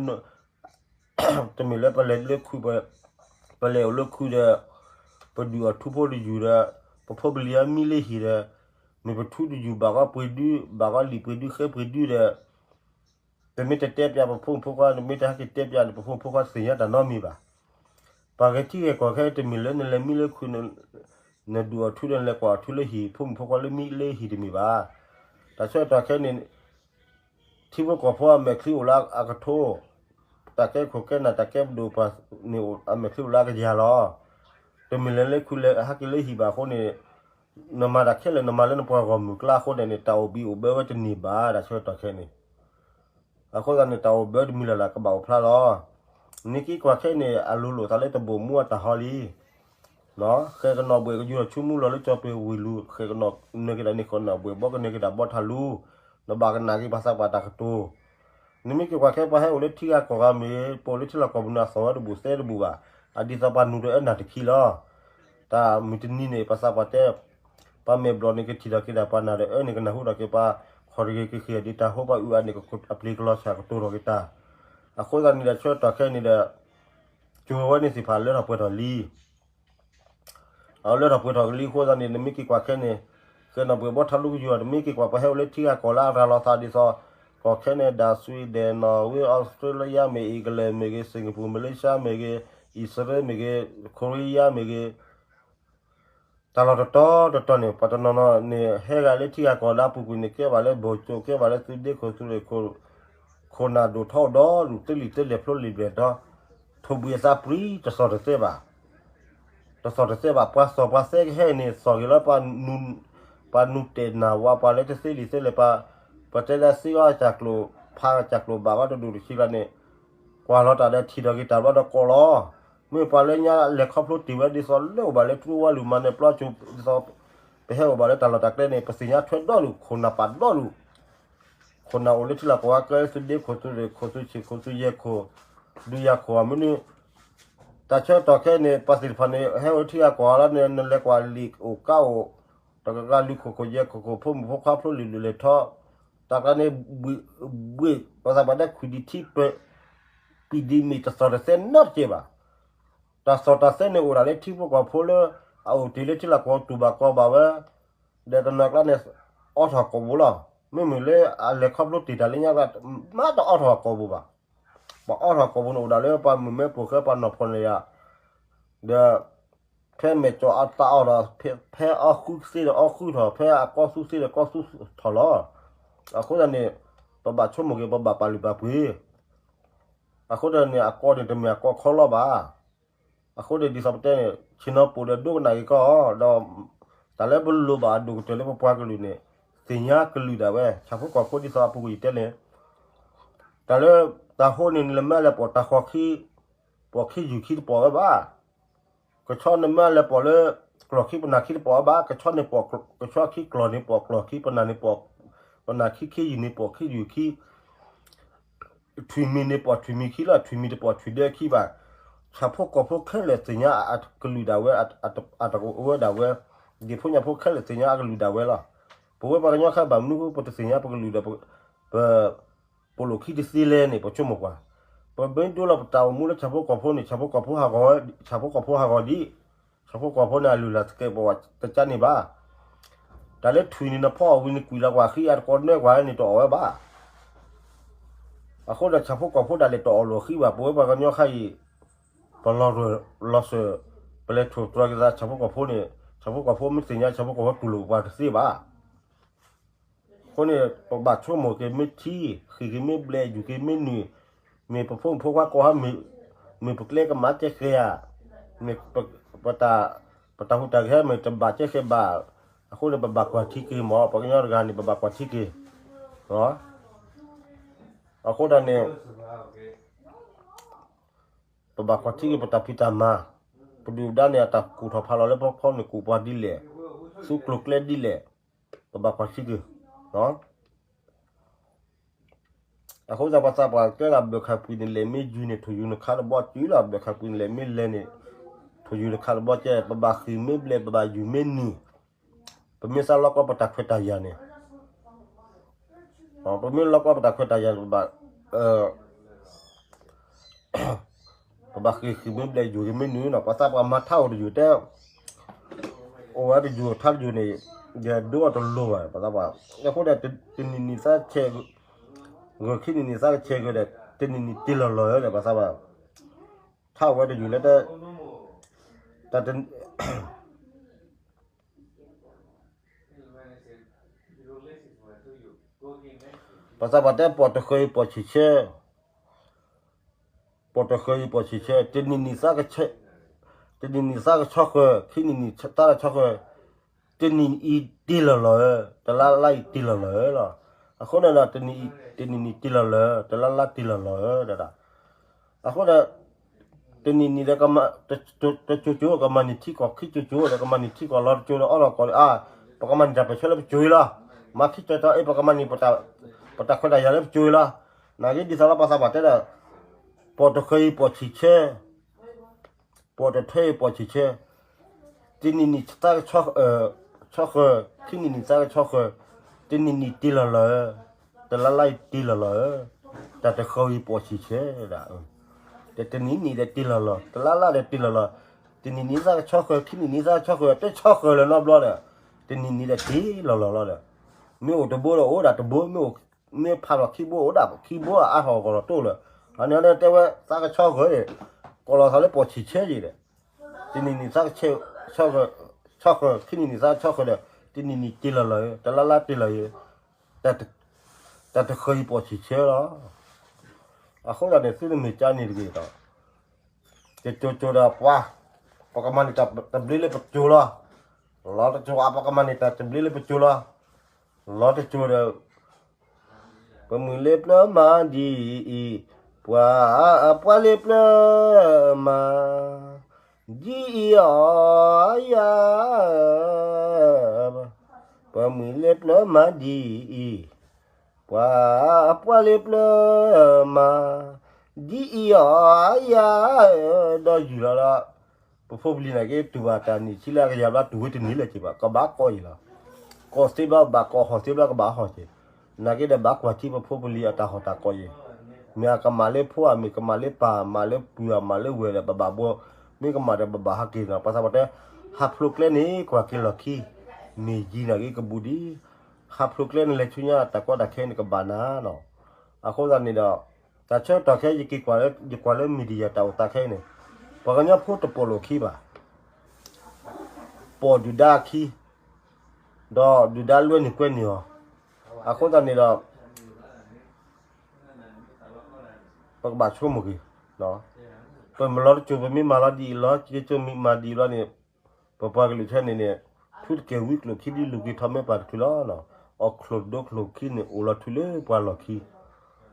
တမ့ၢ်လၢပလဲၤလၢခုး ပလဲၤအိၣ်လၢခုးဒီး ပဒုးအီၣ်ထူဖိတယုၢ်ဒီး ပဖိပလံၤအမံလၢဟံၣ်ဒီး မ့ၢ်ပထူတယုၢ်ဘၣ်ဂီၢ်ပှ့ၤဒု ဘၣ်ဂီၢ်လံာ်ပှ့ၤဒု ဃဲပှ့ၤဒုဒီး ပမ့ၢ်တတဲပျးပဖိမုၣ်ဖိခွါ မ့ၢ်တဟဲက့ၤတဲပျးန့ၣ် ပဖိမုၣ်ဖိခွါသ့ၣ်ညါတၢ်နီတမံၤဘၣ်. ပှၤဂဲၤထံဂဲၤကီၢ်ခဲအံၤ တမ့ၢ်လၢနလဲၤမံလၢခုၣ်, နဒူၣ်အီၤထူဒီးနလဲၤကွၢ်အီၤထူလၢဟံၣ် ဖိမုၣ်ဖိခွါလၢမံလၢဟံၣ်တမ့ၢ်ဘၣ်. တၢ်ဆၢကတီၢ်ခဲအံၤန့ၣ် ထံဖိကီၢ်ဖိအမဲာ်ချံအိၣ်လၢအကထိ, တၢ်ကဲခိၣ်ကဲနၢ် တၢ်ကဲပဒိၣ်ပှၤန့ၣ် အမဲာ်ချံအိၣ်လၢအကယၤလီၤ. တမ့ၢ်လၢလၢခုၣ်လဲၤဟဲက့ၤလၢဟံၣ်ဘၣ်အဃိန့ၣ် နမၤတၢ်ခဲလၢာ် နမၤလၢနပှၤဂီၢ်မုၢ်ကျါအဃိန့ၣ်န့ၣ် တၢ်အိၣ်ဘံၣ်အိၣ်ဘၢဝဲတန့ၢ်ဘၣ် တၢ်ဆၢကတီၢ်ခဲအံၤန့ၣ်. အဃိသတးန့ၣ် တၢ်အိၣ်ဘၢတမံၤလၢ်လၢ်ကဘၣ်အိၣ်ဖျါလီၤ. နမ့ၢ်က့ၤကွၢ်ခဲအံၤန့ၣ် အလိၤလိာ်သးလၢတဘိၣ်မူအတၢ်ဟီလံ. ဃဲကနီၣ်ဘှဲၣ်ကယူၤထီၣ်ဆူမူလီၤလၢကၠီၤပှ့ၤဝံၤလူၤ ဃဲကနီၣ်နၢၤက့ၤတၢ်န့ၣ် ဃဲကနီၣ်ဘှဲၣ်ဘီကနၢၤက့ၤတၢ်ဘီထးလူၤ, နဘၣ်ကနၣ်က့ၤပှၤသးပှၢ်တၢ်ကတိၤ. နမ့ၢ်က့ၤကွၢ်ခဲ ပှၤဟဲအိၣ်လၢထံဂၤကီၢ်ဂၤမ့ၢ်ဂ့ၤ ပအိၣ်လၢထံလီၢ်ကီၢ်ပူၤန့ၣ် အသီၣ်ဝဲတဘူၣ်သဲတဘူၣ်ဘၣ်. အဒ်သိးပှၤနုာ်တအၢနၢ်တခံလီၤ. တၢ်မုၢ်တနံၤန့ၣ် ပှၤသးပှၢ်တဲ ပှၤမဲာ်ဘျီၣ်န့ၣ် ကထံၣ်ထီၣ်က့ၤတၢ် ပှၤနၢ်တအၢန့ၣ် ကနၢ်ဟူထီၣ်က့ၤပှၤ ခီၣ်တဂ့ၤက့ၤဃ့ၢ်ဒ်တၢ်ဟိ ပှၤအုၣ်အါန့ၣ် အပျ့ၤကလီၤဆၣ်ကတိၤထီၣ်က့ၤတၢ်. အဃိသတးန့ၣ်ဒီး ဆၢကတီၢ်ခဲအံၤန့ၣ်ဒီး ကၠိဝဲန့ၣ်သ့ၣ်တဖၣ်လၢထီၣ်ပှဲၤထီၣ်လံ အလၢထီၣ်ပှဲၤထီၣ်ကလံအဃိသတးန့ၣ် နမ့ၢ်က့ၤကွၢ်ခဲန့ၣ် ဃဲနီၣ်ဘှဲၣ်ဘီထးလူၤကယူၤ နမ့ၢ်က့ၤကွၢ် ပှၤဟဲအိၣ်လၢထံဂၤကီၢ်လၢအရၤလီၤသးဒ်သိး ကီၢ်ခဲနဲဒါ Sweden Norway Australia မ့ၢ် England မ့ၢ်ဂ့ၤ Singapore Malaysia မ့ၢ်ဂ့ၤ အံၣ်စရ့လးမ့ၢ်ဂ့ၤ Korea မ့ၢ်ဂ့ၤ တၢ်လီၢ်တတီၤတတီၤန့ၣ် ပှၤတနီၤနီၤန့ၣ် ဟဲဂၤလၢထံဂၤကီၢ်လၢအပူၤကွံာ်န့ၣ် ကဲဘၣ်လၢဘိၣ်ကၠိ ကဲဘၣ်လၢသုးဒ့ခိၣ်သုးရ့ၣ်ခိၣ် ခိၣ်နၢ်ဒိၣ်ထီၣ်ဒီဒူၣ် သ့လံာ်သ့လဲၢ်ဖျိလံာ်ဘျဲၣ်ဒီး ထိၣ်ဘှံးအသးပြံ တသီၣ်တသဲဘၣ်. တသီၣ်တသဲဘၣ် ပှၤသီၣ်ပှၤသဲကဟဲန့ၣ် သီၣ်ဂ့ၤလၢ ပှၤနုာ်တဲာ်နၢ်ဝါ ပှၤလၢတသ့လံာ်သ့လဲၢ် ပှၤတဲလၢသ့အီၣ်ကၢ်ကျိၤ ဖးကၢ်ကျိၤဘၣ်ဝဲတဒူၣ်တဆံလၢန့ၣ် ကွၢ်လီၤတၢ်ဒီးထံၣ်ထီၣ်က့ၤတၢ်ဘျီဒီးကိးလီၤ. မ့ၢ်ပှၤလၢညါလဲၤခီဖျိတ့ၢ်ဝဲဒ်သိးလၢအိၣ်ဘၣ်လၢထူဝါလူၤမၤနၢၤပျီကၠိ ဒ်သိး ပဟဲအိၣ်ဘၣ်လၢတၢ်လီၢ်တၢ်ကျဲန့ၣ် ပသ့ၣ်ညါထွဲဒီဒူၣ် ခိၣ်နၢ်ပာ်ဒီဒူၣ် ခိၣ်နၢ်အိၣ်လၢထံလီၢ်ကီၢ်ဂၤကဲ သုးဒ့ခိၣ်သုးရ့ၣ်ခိၣ်သုးဆံးခိၣ်သုးယဲၢ်ခိၣ် ဒုးယၤခိၣ်အမနုၤ တၢ်ဆၢကတီၢ်ခဲအံၤန့ၣ် ပှၤသ့ၣ်တဖၣ်န့ၣ် ဟဲအိၣ်လၢထံဂၤကီၢ်ဂၤလီၤန့ၣ် နလဲၤကွၢ်လံာ်အိၣ်ကါအိၣ် တကဂၤလုၢ်ခိၣ်ခိၣ်ယဲၢ်ခိၣ်ခိၣ် ဖိမုၣ်ဖိခွါဖျိလံာ်ဒူၣ်လဲၤထီၣ် တၢ်ကျါန့ၣ် ဘှံး ပှၤသးပှၢ်တဲခွံၣ်ဒံးထံ ပံာ်ဒံးမ့ၢ်တသီၣ်တသဲနီတကဲဘၣ်. တၢ်သီၣ်တၢ်သဲန့ၣ်အိၣ်ဒၣ်လၢထံဖိကီၢ်ဖိလၢ အအိၣ်တ့ၢ်လၢထံလီၢ်ကီၢ်တူၢ်ဘၣ်ကီဘၣ်ဝဲ ဒီးတနီၤကျါန့ၣ် အီထီၣ်ကိာ်ပူၤလီၤ. မ့မ့ၢ်လၢအလဲၤခီဖျိတ့ၢ်တၢ်လၢညါကျါ မ့ၢ်တအီထီၣ်ကိာ်ပူၤဘၣ်. ပှၤအီထီၣ်ကိာ်ပူၤန့ၣ်အိၣ်ဒၣ်လၢပှၤမုၣ်မဲပိာ်ဃဲပှၤနီၢ်ဖှီၣ်န့ၣ်ယါ ဒီး ဖဲမဲာ်ကၠီၤအတၢ်အီၣ်ဒီး ဖဲအီၣ်ဃုသ့ဒီးအီၣ်ဃုထီၣ် ဖဲအကီၢ်သူသ့ဒီးကီၢ်သူထီၣ်လီၤ. အဃိသတးန့ၣ် ပဘၣ်ဆိကမိၣ်က့ၤ ပဘၣ်ပာ်လုၢ်ပာ်ပှ့ၤ အဃိသတးန့ၣ် အကီၢ်န့ၣ်တမ့ၢ်အကီၢ်ခီလီၤဘၣ်. အဃိန့ၣ်ဒ်သိးပတဲန့ၣ် ဆ့ၣ်နီၤပိာ်ဒီးဒိကနၣ်က့ၤကီၢ်ဒီး တၢ်လၢပလိၣ်ဘၣ်အဒိၣ်ကတၢၢ်လၢပပှၤကလုာ်န့ၣ် သ့ၣ်ညါကလုာ်ဒၣ်ဝဲ ဆၣ်ဖိကီၢ်ဖိဒ်သိးအပူၤကွံာ်ယတဲန့ၣ် တၢ်လၢ တၢ်ဟိန့ၣ် နလဲၤမ့ၢ်လဲၤပိာ်တၢ်ဃီၤခံ ပိာ်ခ့ယုၢ်ခံတပိာ်ဝဲဘၣ်. ကဆီနမ့ၢ်လဲၤပိာ်လၢ ကျီၢ်ခံပနၢ်ခံတပိာ်ဝဲဘၣ်. ကဆီန့ၣ်ပိာ် ကဆီခံ ကျီၢ်န့ၣ်ပိာ်ကျီၢ်ခံ ပနၢ်န့ၣ်ပိာ် ပနၢ်ခံ ခ့ယုၢ်န့ၣ်ပိာ်ခ့ယုၢ်ခံ ထွံၣ်မံၤန့ၣ်ပိာ်ထွံၣ်မံၤခံလီၤ. ထွံၣ်မံၤတပိာ်ထွံၣ်ဒဲခံဘၣ်. ဆၣ်ဖိကီၢ်ဖိခဲလၢာ်သ့ၣ်ညါအကလုာ်ဒၣ်ဝဲ အတကဝဲဒၣ်ဝဲ ဒ်ဖိညၣ်ဖိခဲလၢာ်သ့ၣ်ညါအကလုာ်ဒၣ်ဝဲလီၤ. ပဝဲပှၤကညီခဲအံၤဘၣ်မနုၤဃိပတသ့ၣ်ညါပကလုာ်ဒီး ပ ပလိၣ်ခံတသ့လဲၣ်န့ၣ် ပဆိကမိၣ်ကွၢ်. ပမ့ၢ်ဒိလီၤပတၢ်အိၣ်မူလၢဆၣ်ဖိကီၢ်ဖိန့ၣ် ဆၣ်ဖိကီၢ်ဖိဟးဂီၤ ဆၣ်ဖိကီၢ်ဖိဟးဂီၤဒံး. ဆၣ်ဖိကီၢ်ဖိန့ၣ် အလုၢ်အလၢ်သကဲးပဝးတကါန့ၣ်ဘၣ်. တၢ်လၢထွံၣ်န့ၣ် နဖီအီၣ်ဝံၤနကွံာ်လီၤကွၢ်ဃံ အတကိးနၢကွၢ်န့ၣ် တအီၣ်ဝဲဘၣ်. အဃိဒီးဆၣ်ဖိကီၢ်ဖိဒၣ်လဲာ်တအီၣ်လိာ်ဃံဘၣ်. ပဝဲပှၤကညီခဲအံၤ ပလီၤရၢၢ်လီၤစၢၤ ပလဲၤထိၣ်တြီၤက့ၤသးဆၣ်ဖိကီၢ်ဖိန့ၣ် ဆၣ်ဖိကီၢ်ဖိမ့ၢ်သ့ၣ်ညါ ဆၣ်ဖိကီၢ်ဖိတူၢ်လိာ်ပှၤတသ့ဘၣ်. အဃိန့ၣ် ပဘၣ်ဆိကမိၣ်က့ၤမ့ၢ်ထံ ဃ့ၢ်က့ၤမ့ၢ်ဘျဲၣ် ယူၤက့ၤမ့ၢ်နုာ် မ့ၢ်ပဖိမုၣ်ဖိခွါကိးဟါ မ့ၢ်ပကျဲကမၤကဲဃဲဧါ, မ့ၢ်ပတၢ်ဟူးတၢ်ဂဲၤမ့ၢ်တဘၣ်ကဲဃဲဘၣ်. အဃိန့ၣ် ပဘၣ်ကွၢ်ထံက့ၤမ့ၢ် ပှၤကညီတဂၤန့ၣ် ပဘၣ်ကွၢ်ထံက့ၤ. အဃိဒၣ်န့ၣ် ပဘၣ်ကွၢ်ထံက့ၤပတၢ်ဖံးတၢ်မၤ, ပဒုၣ်ပဒါန့ၣ် အတၢ်ကူၣ်ထီၣ်ဖးလီၤလၢပဖီန့ၣ် ကူၣ်ပှၤဒ်လဲၣ်, သူကျိၤကျဲဒ်လဲၣ်, ပဘၣ်ကွၢ်ထံက့ၤ. အဃိသတး ပှၤသးပှၢ်တဲလၢ ဘၢၣ်ခၣ်ပှံၤန့ၣ် လဲၤမ့ၢ်ယုၤန့ၣ် ထိၣ်ယူၤနခးတဘီကၠုလီၤ. ဘၢၣ်ခၣ်ပှံၤန့ၣ်လဲၤမ့ၢ်လဲၤန့ၣ် ထိၣ်ယူၤနခးတဘီကၠု, ပဘၣ်ဃ့ၢ်မ့ၢ်ဘျဲၣ် ပဘၣ်ယူၤမ့ၢ်နုာ်, ပမ့ၢ်သးလီၤကီပတၢ်ခွဲးတၢ်ယာ်န့ၣ် ပမ့ၢ်လီၤကီပတၢ်ခွဲးတၢ်ယာ်န့ၣ် ပဘၣ် ပဘၣ်ဃ့ၢ်ဃ့ၢ်မ့ၢ်ဘျဲၣ်ယူၤက့ၤမ့ၢ်နုာ်နီၤ. ပှၤသးပှၢ်မၤထါအိၣ်တယုၢ်တဲ, အိၣ်ဝဲတယုၢ်ထါတယုၢ်န့ၣ် ယဒိအီၤတလိၤဘၣ် ပှၤသးပှၢ်. အဃိဒီး တနံၤနံၤသးဆဲး ဂီၤခံနံၤနံၤသးကဆဲးဂီၤဒီး တနံၤနံၤတ့ၢ်လီၤလီၤဒီး ပှၤသးပှၢ် ထါအိၣ်ဝဲတယုၢ်လၢတ တၢ်တ ပှၤသးပှၢ်တဲ ပိာ်တဃၢၤအံၤပိာ်ဆံးဆၢ, ပိာ်တဃၢၤအံၤပိာ်ဆံးဆၢ, တနံၤနံၤသးကဆၢ, တနံၤနံၤသးကဆီဃၢၤ, ခံနံၤနံၤသးကဆီဃၢၤ, တနံၤအံၤတ့ၢ်လီၤလီၤဧၢ, တလါလါအံၤတ့ၢ်လီၤလီၤဧၢလီၤ. အဃိန့ၣ်ဒီး တနံၤနံၤတ့ၢ်လီၤလီၤဧၢ, တလါလါတ့ၢ်လီၤလီၤဧၢ, ဒ် အဃိဒီး တနံၤနံၤဒီး တစိၤစိၤကမၤန့ၢ်ထံကီၢ်, ခံစိၤစိၤဒီးကမၤန့ၢ်ထံကီၢ်, လီၤတစိၤဒီးအီၣ်လီၤကီၢ်, အါ, ပကမၤန့ၢ်တၢ်ပၢၢ်ဆၢလၢပစိၤအံၤလီၤ. မၤခံစိၤတၢ်အံၤ ပကမၤန့ၢ် ပတၢ်ခွဲးတၢ်ယာ်လၢပစိၤအံၤလီၤ. နာ်က့ဒ်သိးလၢပှၤသးပှၢ်တဲဒီး ပိာ်တဃၢၤအံၤပိာ်ဆံးဆၢ ပိာ်တထၢအံၤပိာ်ဆံးဆၢ, တနံၤနံၤသးကဆီဃၢၤ, ခံနံၤနံၤသးကဆီဃၢၤ, တနံၤနံၤတ့ၢ်လီၤလီၤဧၢ, တလါလါအံၤတ့ၢ်လီၤလီၤဧၢ, တၢ်တဃၢၤအံၤပိာ်ဆံးဆၢဒၣ်, တနံၤနံၤဒီးတ့ၢ်လီၤလီၤ, တလါလါဒီးတ့ၢ်လီၤလီၤ, တနံၤနံၤသးကဆီဃၢၤ, ခံနံၤနံၤသးကဆီဃၢၤ, တဆီဃၢၤလၢၤနီတဘျီဒီး, တနံၤနံၤဒီးတ့ၢ်လီၤလီၤလီၤဒီး, မ့ၢ်အိၣ်တဘိဒီးအိၣ်ဒၣ်တဘိ, မ့ၢ်ဖးလီၤခံဘိအိၣ်ဒၣ်ခံဘိ, အါထီၣ်ကီၢ်လီၤတိၢ်လၢၤ, အန့ၣ်တဲဝဲသးကဆီဃၢၤန့ၣ်, ကိးလီၤသးလၢပိာ်ဆံးဆၢယံၤဒီး တနံၤနံၤသးကဆီဃၢၤ, ခံနံၤနံၤသးကဆီဃၢၤဒီး, တနံၤနံၤတ့ၢ်လီၤလီၤဧၢ, တလါလါတ့ၢ်လီၤအံၤ, တၢ်တဃၢၤအံၤပိာ်ဆံးဆၢလီၤ. အဃိသတးန့ၣ် သုတမ့ၢ်ကန့ၣ်တဂ့ၤဒီး, တစိၤစိၤဒီးပှၤ, ပကမၤန့ၢ်တၢ်တဘျ့လၢပစိၤလီၤ. လီၤတစိၤအါ ပကမၤန့ၢ်တၢ်တဘျ့လၢပစိၤလီၤ. လီၤတစိၤဒီး ပမုၢ်လ့ပျၢၤမၤဒ်အံၤ, ပှၤ, ပှၤလ့ပျၢၤမၤဒ်အံၤအီၤယၤ, ပမုၢ်လ့ပျၢၤမၤဒ်အံၤ, ပှၤ, ပှၤလ့ပျၢၤမၤဒ်အံၤအီၤယၤ, ဒီးယုၢ်လီၤဒီး ပဖိပလံၤနာ်က့ တူၢ်ဘၣ်တၢ်နံၣ်ဆံလၢအကယၤဘျီ တူၢ်ဝဲတန့ၢ်လၢၤက့ၤဘၣ်, ကဘၣ်ကိးအံၤလီၤ. ကိးသ့ဘျီဘၣ်ကိး, ဟီၣ်သ့ဘျီကဘၣ်ဟီၣ်က့ၤ, နာ်က့ဒီးဘၣ်ကွၢ်ထံပဖိပလံၤအတၢ်ဟီၣ်တၢ်ကိးအံၤ, မ့ၢ်အကမၣ်လၢဖိဧါ, မ့ၢ်ကမၣ်လၢပၢ်, မၤလၢပုၢ်ဧါ, မၤလၢဝဲၢ်ဒီး ပဘၣ်ဘှီ, မ့ၢ်ကမၣ်ဒီးပဘၣ်ဟးက့ၤနီၤ. ပှၤသးပှၢ်တဲ ဟးဖျိးကျဲန့ၣ် ကွၢ်က့ၤလီၢ်ခံ, မ့ၢ်ယံၤနာ်က့ကဘူးဒံး, ဟးဖျိးကျဲန့ၣ် လဲၤဆူညါတၢ်ကီတၢ်ခဲန့ၣ်ကဘၣ်နၤနီၤ. အဃိသတးန့ၣ်ဒီး တၢ်ဆၢကတီၢ်ခဲအံၤ ယက့ၤကွၢ်လၢ ယကွၢ်လၢ media တၢ်အိၣ်သးခဲအံၤန့ၣ်, ပှၤကညီဖိတပိာ်လိာ်ခံဘၣ်, ပိာ်ဒုၣ်ဒါအခံ, ဒီးဒုၣ်ဒါလွဲန့ၢ်ကွဲန့ၢ်အီၤ, အဃိသတးန့ၣ်ဒီး ပကဘၣ်ဆိကမိၣ်က့ၤ, ပမၤလီၤတစိၤ ပမ့ၢ်မၤလီၤဒ်အံၤလီၤ, က့ၤစိမ့ၢ်မၤဒ်အံၤလီၤန့ၣ်, ပပှၤကလုာ်ခဲအံၤန့ၣ်န့ၣ်, ထူတကဲာ်ဝံကျိၣ်ခံဒု လူၤက့ၤထီၣ်မဲပၢ်တချုးလီၤ. အီၣ်ချိၣ်ဒိချိၣ်ခံန့ၣ် အိၣ်လီၤထူလၢပှၤလီၢ်ခံ,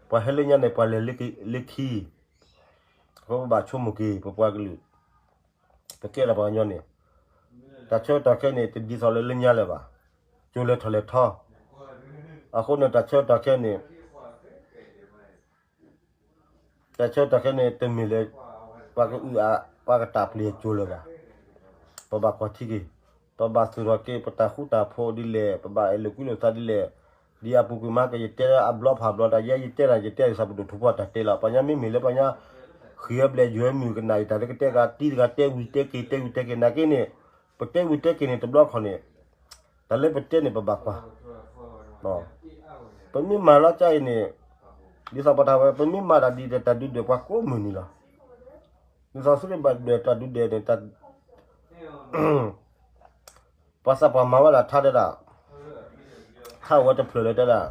ပှၤဟဲလၢညါန့ၣ် ပှၤလဲၤလၢခံ, အဃိပဘၣ်ဆိကမိၣ်က့ၤ ပပှၤကလုာ်, ပကဲဒၣ်ပှၤကညီန့ၣ်, တၢ်ဆၢကတီၢ်ခဲအံၤန့ၣ် တဒ်သိးလၢလၢညါလၢၤဘၣ်, ကၠိလဲၤထီၣ်လဲၤထီ, အဃိန့ၣ် တၢ်ဆၢကတီၢ်ခဲအံၤန့ၣ် တၢ်ဆၢကတီၢ်ခဲအံၤန့ၣ် တမ့ၢ်လၢ ပှၤကအုၣ်အါ ပှၤကတၢ်ပျံၤအကၠိလၢၤဘၣ်. ပဘၣ်ကွၢ်ထံက့ၤ, ပဘၣ်သူၣ်ထီၣ်က့ၤ ပတၢ်ဃူတၢ်ဖိးဒ်လဲၣ်, ပဘၣ်အဲၣ်လိာ်ကွံလိာ်သးဒ်လဲၣ်, ဒ်အပူၤကွံာ်မး ကယတဲအဘျီဖးဘျီတၢ်ယဲ ယတဲတၢ် ယတဲဒ်သိးပဒိၣ်ထူဖိအတၢ်တဲလီၤ. ပှၤကညီမ့မ့ၢ်လၢပှၤကညီ ဃ့ၢ်အဘျဲၣ်ယွဲမုၢ်ကနၣ်အံၤ တၢ်လၢကတဲဂၤ တံၤတဂၤတဲဝံၤတဲက့ၤ တဲဝံၤတဲက့ၤ နာ်က့န့ၣ်, ပတဲဝံၤတဲက့ၤန့ၣ် တဘျီခီန့ၣ် တၢ်လၢပတဲန့ၣ် ပဘၣ်ကွၢ်, ပမ့ၢ်မၤလီၤကါအံၤန့ၣ်, ဒ်သိးပတၢ်ဝဲ ပမ့ၢ်မၤတၢ်ဒ်ဒီးတၢ်ဒုးဒွဲၣ်ပှၤကိးမုၢ်နံၤလီၤ. ဒ်သိးသုတဘၣ်ဒွဲၣ်တၢ်ဒုးဒွဲၣ်န့ၣ် ပှၤသးပှၢ်မၤဝဲဒၣ်ထါတဲဒၣ်, ထါဝဲတဖျၢၣ်လၢတဲဒၣ်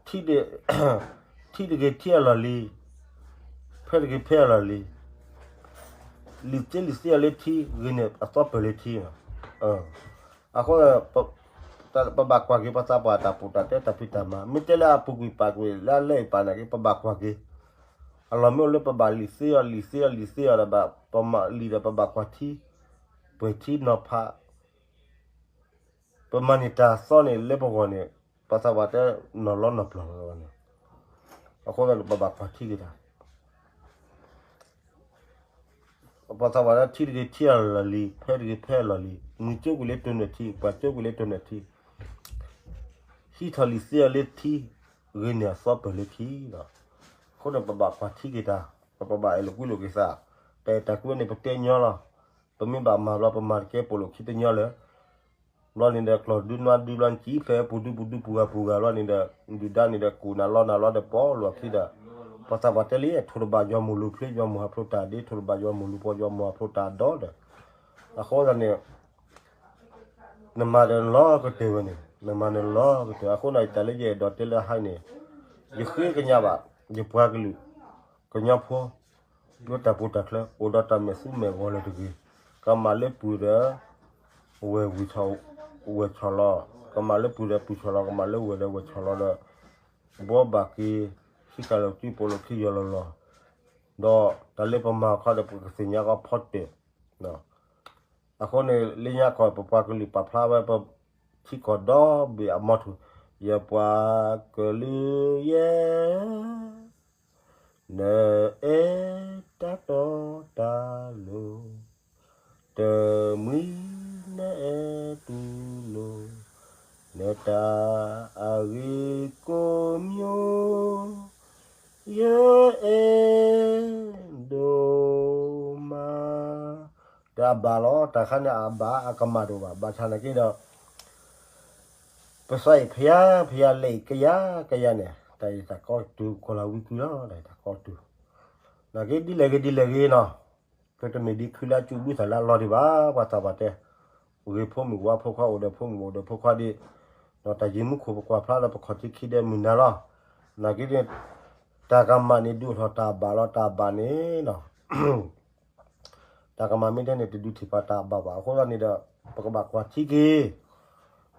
ထံတဂ့ၤထံအလီၢ်လံၤ, ဖဲတဂ့ၤဖဲအလီၢ်လံၤ, လံာ်သ့လံာ်သ့အီၤလၢထံ ဂ့ၤန့ၢ်အသီပၢၢ်လၢထံ. အဃိ ပဘၣ်ကွၢ်က့ၤပှၤသးပှၢ်တၢ်ပူၤတၢ်တဲတၢ်ဖံးတၢ်မၤ မ့ၢ်တဲလၢအပူၤကွံာ်ပာ်ကွံာ်လၢအလၢအပာ်နာ်က့ ပဘၣ်ကွၢ်က့ၤ. အလီၢ်မ့ၢ်အိၣ်လၢပဘၣ်လံာ်သ့အီၤလံာ်သ့အီၤလံာ်သ့အီၤဒီး ပမၤလံာ်ဒီးပဘၣ်ကွၢ်ထံ ပှဲၤထံနီၤဖး ပမၤန့ၢ်တၢ်သီန့ၣ်လၢပဂီၢ်န့ၣ် ပှၤသးပှၢ်တဲနီၢ်လီနီၢ်ပျီၢ်လီၤန့ၣ်. အဃိသတးန့ၣ် ပဘၣ်ကွၢ်ထံက့ၤတၢ် ပှၤသးပှၢ်တဲထံတဂ့ၤထံအလီၢ်လံၤ ဖဲတဂ့ၤဖဲအလီၢ်လံၤ မုၢ်ကၠိကွံာ်လၢတိၢ်နီၢ်ထံ ပှၤကၠိကွံာ်လၢတိၢ်နီၢ်ထံ ဟံးထီၣ်လံာ်သ့အီၤလၢထံ ဂ့ၤန့ၢ်အသီပၢၢ်လၢထံလီၤ. အဃိန့ၣ် ပဘၣ်ကွၢ်ထံက့ၤတၢ် ပဘၣ်အဲၣ်လိာ်ကွံလိာ်က့ၤသး တၢ်အဲၣ်တၢ်ကွံန့ၣ် ပတဲညီလီၤ. ပမ့ၢ်ဘၣ်မၤဘျီ ပမၤတကဲပိာ်လိာ်ခံတညီလၢၤ ဘျီန့ၣ်ဒီး ကျီၢ်ဒုနွါဒုဘျီ နစံၣ်ဖဲပူၤဒုပူၤဒုပူၤဂၤပူၤဂၤဘျီန့ၣ်ဒီး ဒုၣ်ဒါန့ၣ်ဒီး ကူၣ်နၤလီနၤလီဒီး ပိာ်လိာ်အခံဒီး ပှၤသးပှၢ်တဲလံ ထိၣ်တဘၣ်ယွၤမိၢ်လူၤဖျ့ ယွၤမိၢ်ဟးဖျိးတၢ်ဒ့ ထိၣ်တဘၣ်ယွၤမိၢ်လူၤပှီၢ် ယွၤမိၢ်ဟးဖျိးတၢ်ဒီဒီး အဃိသတးန့ၣ် နမၤဒီးနလီၤကတၢၢ်ဝဲန့ၣ် နမၤနလီၤကတၢၢ် အဃိန့ၣ် တၢ်လၢယအဲၣ်ဒိးတဲလၢဟါန့ၣ် ယဃ့ကညးဘၣ် ယပှၤကလုာ် ကညီဖိ လၢတၢ်ပူၤတၢ်ချၢ အိၣ်ဒီးတၢ်မဲာ်သူမဲာ်ဂီၤလၢတဂ့ၤ, ကမၣ်လၢပုၢ်ဒီး ဝဲၢ်ဝံၤ ဝဲၢ်ဆီၣ်လီၤ, ကမၣ်လၢပုၢ်ဒီးပုၢ်ဆီၣ်လီၤ, ကမၣ်လၢဝဲၢ်ဒီးဝဲၢ်ဆီၣ်လီၤဒီး ဘှီဘၣ်က့ၤ ဟံးဃာ်လီၤစုပိာ်လိာ်ခံယီၤလီၤလီၤ, ဒီးတၢ်လၢပမၤအခီဒီး ပကသ့ၣ်ညါကီးဖီတၢၣ် အဃိန့ၣ် လၢညါခီ ပပှၤကလုာ်ပာ်ဖျါဝဲ ပထံကီၢ်ဒီဘ့ၣ်အမီထူၣ်, ယပှၤကလုာ်ယဲ, နအဲၣ်တၢ်တီတၢ်လိၤ, တမှံၤနအဲၣ်တူၢ်လိာ်, နတၢ်အဂ့ၤကိးမံၤ, ယအဲၣ်ဒိးမၤ တၢ်အဘၣ်လီၤ, တၢ်ခါန့ၣ်အဘၣ်အကမၣ်တအိၣ်ဘၣ်, ဘၣ်ဆၣ်နာ်က့ဒီး ပစးအံၤဖယါဖယါလဲၤအံၤကယၤကယၤန့ၣ် တၢ်အံၤတၢ်ကီတုၤကီၢ်လၢဝံကွံလီၤ, တၢ်အံၤတၢ်ကီတုၤ, နာ်က့ဒ်လဲၣ်ဂ့ၤဒ်လဲၣ်ဂ့ၤနီၤ, ပတမ့ၢ်ဒ်ခုလၢအကၠူဘုသးလၢအလီၢ်ဒံးဘၣ်, ပှၤသးပှၢ်တဲ, ဂ့ၤဖိမုၣ်ဝါဖိခွါအိၣ်ဒီးဖိမုၣ်အိၣ်ဒီးဖိခွါဒံး, ဒီးတၢ်ယံၤမူခိၣ်ပကွၢ်ဖျါဒီးပခီၣ်ထံးခံဒဲးမုၢ်နၤလီၤ, နာ်က့န့ၣ် တၢ်ကမၣ်န့ၣ်ဒုးအိၣ်ထီၣ်တၢ်ဘၣ်လီၤ, တၢ်ဘၣ်န့ၣ်နီၤ တၢ်ကမၣ်မ့ၢ်တဲန့ၣ် တဒုးထံၣ်ပှၤတၢ်ဘၣ်ဘၣ်, အဃိသတးန့ၣ်ဒီး ပကဘၣ်ကွၢ်ထံက့ၤ,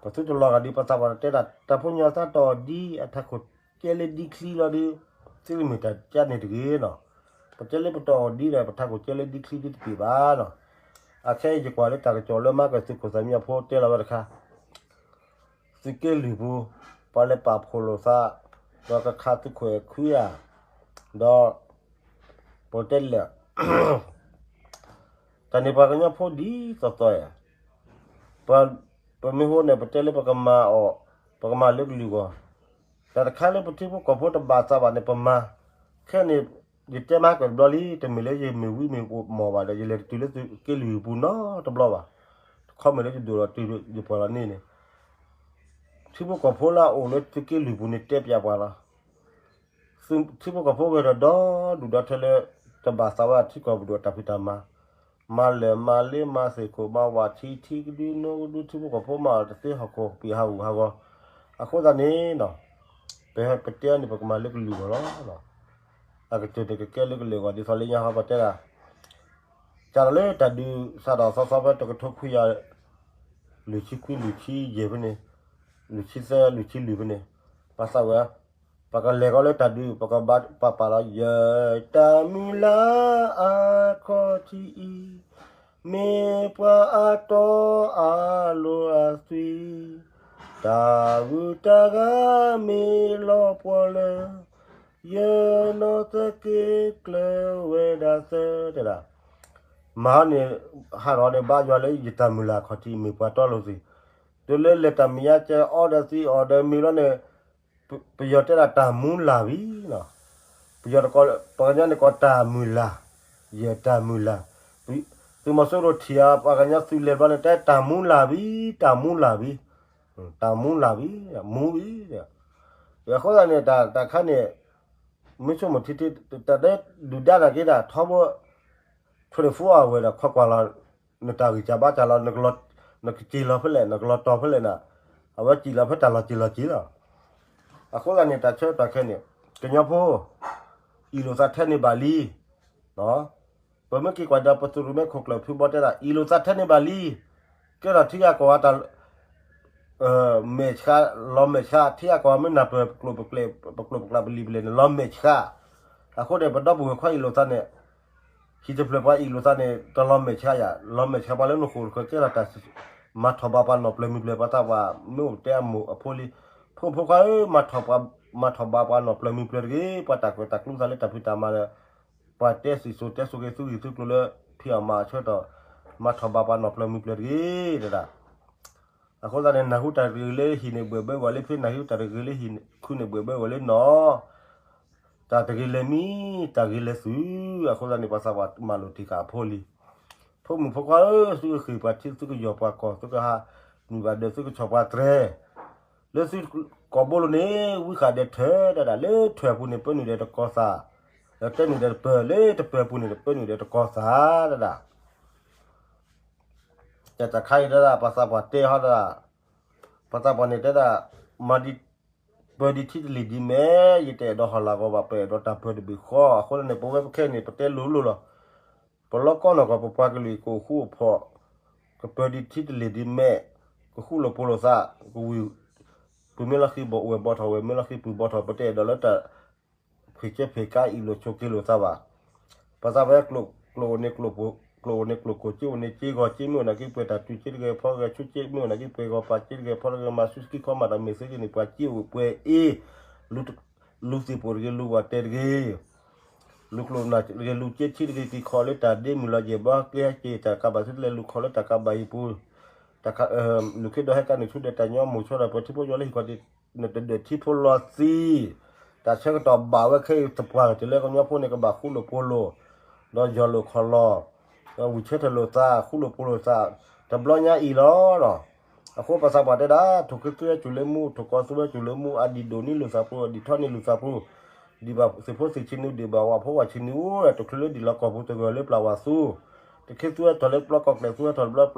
ပသုတလီၤဂာ်ဒ်ပသးပှၢ်တဲဒၣ် တၢ်ဖိညါသးတအီၣ်ဒ်အထးခိၣ်ကဲလၢဒ်ချံလီၤဒီး သုတမ့ၢ်တၢ်ကဲန့ၣ်တဂ့ၤနီၤ, ပတဲလၢပတအီၣ်ဒ်ဒီး ပထးခိၣ်ကဲလၢဒ်ချံဒ်တက့ၢ်ဘၣ်နီၤ, အခဲအံၤယကွၢ်လၢတၢ်ကစီၣ်လၢမၤကၢၢ်သုးခိၣ်သးမံအဖိတဲလီၤဝဲတခါ သုးက့လွံၢ်ပူၤ, ပှၤလဲၤပာ်ဖှိၣ်လိာ်သး, ဒီးကခးသုးခိၣ်အဲၣ်ခွံဧါ, ဒီး ပတဲလဲၣ်, တၢ်န့ၣ်ပှၤကညီဖိဒ်သိးသိးဧါ, ပမ့ၢ်ဟိန့ၣ် ပတဲလၢပကမၤအီၤ, ပကမၤလၢကလုာ်ဂီၢ်, တၢ်တခါလၢပထံဖိကီၢ်ဖိတဘၣ်သးဘၣ်န့ၣ် ပမၤ, ခဲန့ၣ် ယတဲမၤကၢၢ်တဘျီလံ တမ့ၢ်လၢယမ့ၢ်ဝံမ့ၢ်မီၢ်ဘၣ်ဒီး ယလဲၤတတုၤလၢသုးက့လွံၢ်ပူၤနီတဘျီဘၣ်, တခီမ့ၢ်လၢယဒိၣ်ဒီးတုၤယပှၢ်လီၤန့ၣ်န့ၣ် ထံဖိကီၢ်ဖိလၢအအိၣ်လၢသုးက့လွံၢ်ပူၤန့ၣ်တဲပျးပှၤလီၤ, ထံဖိကီၢ်ဖိဂဲၤဒီးဒီဒူၣ်ဒီထၢလၢ တဘၣ်သးဝဲထံကီၢ်ပဒိၣ်အတၢ်ဖံးတၢ်မၤ, မၤလၢာ်မၤလ့မၤသ့ၣ်ခိၣ်မၤဝးထံထံကဒုနိကဒု ထံဖိကီၢ်ဖိမၤအီၤတသ့ဟီၣ်ခိၣ်ပံာ်ဟးဂူာ်ဟးဂီၤ, အဃိသတးန့ၣ် ပဟဲပတဲန့ၣ် ပကမၤလၢကလုာ်ဂီၢ်လီၤ, အကတၢၢ်န့ၣ်ကကဲလၢကလုာ်ဂီၢ်ဒ်သိးလၢညါဟီပတဲဒၣ် ကၢ်လီၤလၢတၢ်ဒုးစးထီၣ်သီသီဖဲတကထိခွံကယၤ လွံၢ်ဆံခွံလွံၢ်ဆံယဲၢ်ဖဲန့ၣ်, လွံၢ်ဆံသၢလွံၢ်ဆံလွံၢ်ဖဲန့ၣ်, ပှၤသးဝဲ, ပကလဲၤဃီၤလၢတၢ်ဒုး ပကဘၣ်ပာ်ပာ်လီၤ ယတၢ်မုၢ်လၢ်အခီၣ်ထံးအံၤ, မ့ၢ်ပှၤအတီအလိၤအသွံၣ်, တၢ်ဂုၤတၢ်ဂၤမ့ၢ်လီၤပှီၢ်လၢ ယနီၢ်သက့ကျၢၤဝဲဒၣ်သၢ တဲဒၣ် မၤန့ၣ် ဟးထီၣ်န့ၣ် ဘၣ်ယွၤလၢယတၢ်မုၢ်လၢ်ခီၣ်ထံး မ့ၢ်ပှၤတီလိာ်သ့ၣ်, တုၤလၢလဲၤတၢ်မဲာ်ညါကဲအီဒီးသံအီၤဒီးမ့ၢ်လီၤန့ၣ်, ပယီၤတဲဒၣ်တၢ်မူလၢ်ဝံၤနီၤ, ပယီၤတကီၢ် ပှၤကညီန့ၣ်ကိးတၢ်မုၢ်လၢ်, ယတၢ်မုၢ်လၢ်, သုးမီၤစိရိၤထံၣ်ဧါ ပှၤကညီသုးလဲၤဘျီန့ၣ် တဲတၢ်မူလၢ်ဝံၤ တၢ်မူလၢ်ဝံၤ တၢ်မူလၢ်ဝံၤ မူဝံၤ, အဃိသတးန့ၣ် တၢ်တခါန့ၣ် မ့ၢ်ဆိကမိၣ်ထံထံ တၢ်ဒုၣ်ဒါနာ်က့ဒၣ်ထီဘိ twenty-four hour ဒီးခိးကွၢ်လီၤ နတၢ်ဂံၢ်စၢ်ဘါစၢ်လီၤ နကစံၣ်လီၤဖဲလဲၣ် နကလီၤတီၤဖဲလဲၣ်နၤ, အဝဲစံၣ်လီၤဖဲတၢ်လီၤစံၣ်လီၤစံၣ်လီၤ. အဃိသတးန့ၣ် တၢ်ဆၢကတီၢ်ခဲအံၤန့ၣ် ကညီဖိ အ့ၣ်လိာ်သးထဲန့ၣ်ဘၣ်လံ ပမ့ၢ်က့ၤကွၢ်ဒီး ပသုးရိၣ်မဲခိၣ်ကျၢၢ်ဖုဘီတဲဒၣ် အ့ၣ်လိာ်သးထဲန့ၣ်ဘၣ်လံ. ကဲထီၣ်ထံဂၤကီၢ်ဂၤတၢ် မဲာ်ဆှး လီၤမဲာ်ဆှး ထံဂၤကီၢ်ဂၤမ့ၢ်နၢ်ပၢၢ် ပကျိာ်ပကျဲ ပကျိာ်ပကျါပလံၤပလဲၢ်န့ၣ် လီၤမဲာ်ဆှး. အဃိန့ၣ် ပဒီပုၢ်ဝဲၢ်ခွါအ့ၣ်လိာ်သးန့ၣ် ဟံၣ်တဖျၢၣ်ပှၤအ့ၣ်လိာ်သးန့ၣ် တလီၤမဲာ်ဆှးယၤ လီၤမဲာ်ဆှးပှၤလၢနဃိာ်တခၢကဲထီၣ်တၢ် မၤထီၣ်ဘးပှၤနီၢ်ပျၢၤမုၢ်ပျၢၤ ပှၤသးပှၢ်မ့ၢ်အိၣ်တဲအမိၢ်အဖိလံ ဖိဖိခွါဧၢ မၤထီၣ်ဘးပှၤနီၢ်ပျၢၤမုၢ်ပျၢၤတဂ့ၤ ပှၤတၢ်ကွဲးတၢ်ကျူသးလၢတၢ်ဖံးတၢ်မၤဒီး ပှၤတဲစံၣ်စိၤတဲစိၤက့ၤသုဂံၢ်သုကျိၤလၢ ဖံးအီၣ်မၤအီၣ်ဆၢကတီၢ် မၤထီၣ်ဘးပှၤနီၢ်ပျၢၤမုၢ်ပျၢၤတဂ့ၤ တဲဒၣ်. အဃိသတးန့ၣ် နၢ်ဟူတၢ်တဂ့ၤလၢဟံၣ်န့ၣ် ဘှဲၣ်ဘှဲဝဲလၢဖဲ နၢ်ဟူတၢ်တဂ့ၤလၢဟံၣ်ခူန့ၣ် ဘှဲၣ်ဘှဲဝဲလၢနီၢ် တၢ်တဂ့ၤလဲၤမံ တၢ်ဂ့ၤလဲၤသုး အဃိသတးန့ၣ် ပှၤသးပှၢ်မၤလိာ်တံၢ်ဃာ်အဖိလံ. ဖိမုၣ်ဖိခွါဧၢ သုကဃ့ၢ်ပှၤထံ သုကယီၢ်ပှၤကီၢ် သုကဟးနုာ်ဘၣ်ဒီး သုကဆီၣ်ပှၤတြဲၤ လၢသုကီၢ်ဘိလိၤန့ၣ် ဝံဃာ်ဒီးထၢၣ်ဒၣ်ဒၣ် လၢထၢၣ်အပူၤန့ၣ် ပၢနုာ်ဒီးတကီၢ်သး တၢ်နုာ်ဒီးတပၢၤလၢတပၢၤပူၤန့ၣ် တပၢၤနုာ်ဒီးတကီသးဒၣ်ဒၣ် တၢ်တခါအံၤဒၣ်ဒၣ် ပှၤသးပှၢ်တဲဟီဒၣ်, ပှၤသးပှၢ်န့ၣ်တဲဒၣ်, မၤဒ်, ပၢၤဒ်ထံတလ့ၢ်ဒ်မဲ, ယတအဲၣ်ဒိးဟီၣ်လာ်ဂီၤဘၣ် ပအဲၣ်ဒိးတၢ်ပၢၤတဘ့ၣ်ဃီ, အဃိန့ၣ် ပဝဲပခဲန့ၣ် ပတဲလိၤလိၤလီၤ. ပလီၢ်ကီၢ်နီၢ်ကီၢ် ပပှၤကလုာ်ကအိၣ်ဃူအိၣ်ဖိး, ကပၢၤဒ်ထံတလ့ၢ်ဒ်မဲ, ကဃူလိာ်ဖိးလိာ်သး, ကဝံၤ, ပုၢ်မ့ၢ်လီၢ်ဃံဘီဝဲၢ်ဘီထီၣ်ဝဲၢ်မ့ၢ်လီၢ်ဃံပုၢ်ဘီထီၣ် ပတအဲၣ်ဒိးလၢတၢ် ဖံးကဲဖံးကါအံၤလိာ်ဆိးက့လိာ်သးဘၣ်. ပှၤသးပှၢ် ကျိၣ်အိၣ်န့ၣ်ကျိၣ်, ကျိၣ်အိၣ်န့ၣ်ကျိၣ်ကိၢ် စ့အိၣ်န့ၣ်စ့ဂီၤ စ့မ့ၢ်အိၣ်နာ်က့ပှဲၤတၢ်တုၤ စ့တဂဲၤဖီတဂဲၤဆူ စ့မ့ၢ်အိၣ်နာ်က့ပှဲၤဂီၤပာ် စ့တဂဲၤဖီတဂဲၤ မၤဆူစကံခီမၤတၢ်မ့ၢ်သ့န့ၣ် ပှၤစ့အိၣ်ပှဲၤအ့ လူၤသ့ၣ်ပိာ်တဂ့ၤ လူၤဝၤတဲတဂ့ၤ လူၤကျိၣ်နၢ်တဂ့ၤ လူၤစ့ထံတဂ့ၤ က့ၤခီလၢတၢ်ဒ့မုၢ်လီၤယဲၢ်ဘီ ကျဲဟဲက့ၤ တၢ်ကးဘၣ်ဆူတလဲ လူၤခီလၢတၢ်ကးဘၣ်အံၤပူၤ လူၤခ့ဒီးဟဲကါနုာ်ဆူဒီးတၢ်ညီမိၢ်ဆီဒီး ပထံဖိကီၢ်ဖိလၢဟံၣ်ကီၢ်ဒ့ နတဒၢးထံဖိလီၤသံ, တၢ်ဆၢကတီၢ်ဘၣ်ဝဲခဲအံၤသပှၢ်ကတၢၢ်လၢကညီဖိန့ၣ် ကဘၣ်ဃူလိာ်ဖိးလိာ်, ဒီးယီၢ်လိာ်ခီၣ်လီၤ, ဝံၢ်ဆၢထၢၣ်လိာ်သး ဃူလိာ်ဖိးလိာ်သး, တဘျီညါအံၤလီၤ. အဃိပှၤသးပှၢ်တဲဒၣ် ထိၣ်က့ၤသူဝဲစူၤလၢမူ ထိၣ်ကီၤသူဝဲစူၤလၢမူ အဒံၣ်ဒိၣ်န့ၢ်လိာ်သးဖိ အဒံၣ်ထီၣ်န့ၢ်လိာ်သးဖိ, ဒံးဘၣ်သ့ၣ်ဖိသ့ၣ်ဆံနုာ် ဒံးဘၣ်ဝၣ်ဖိဝၣ်ဆံနုာ် အိၣ်တချုးလၢဒံးလီၤကီၢ်ပူၤတဂၢၢ်လၢပျၢ်ဝၣ်သူ, တခ့သူဝဲထီၣ်လၢပျီကီၢ်ကျဲၤသူဝဲထီၣ်လၢပျီပျီ ဟဲဒုးဒုး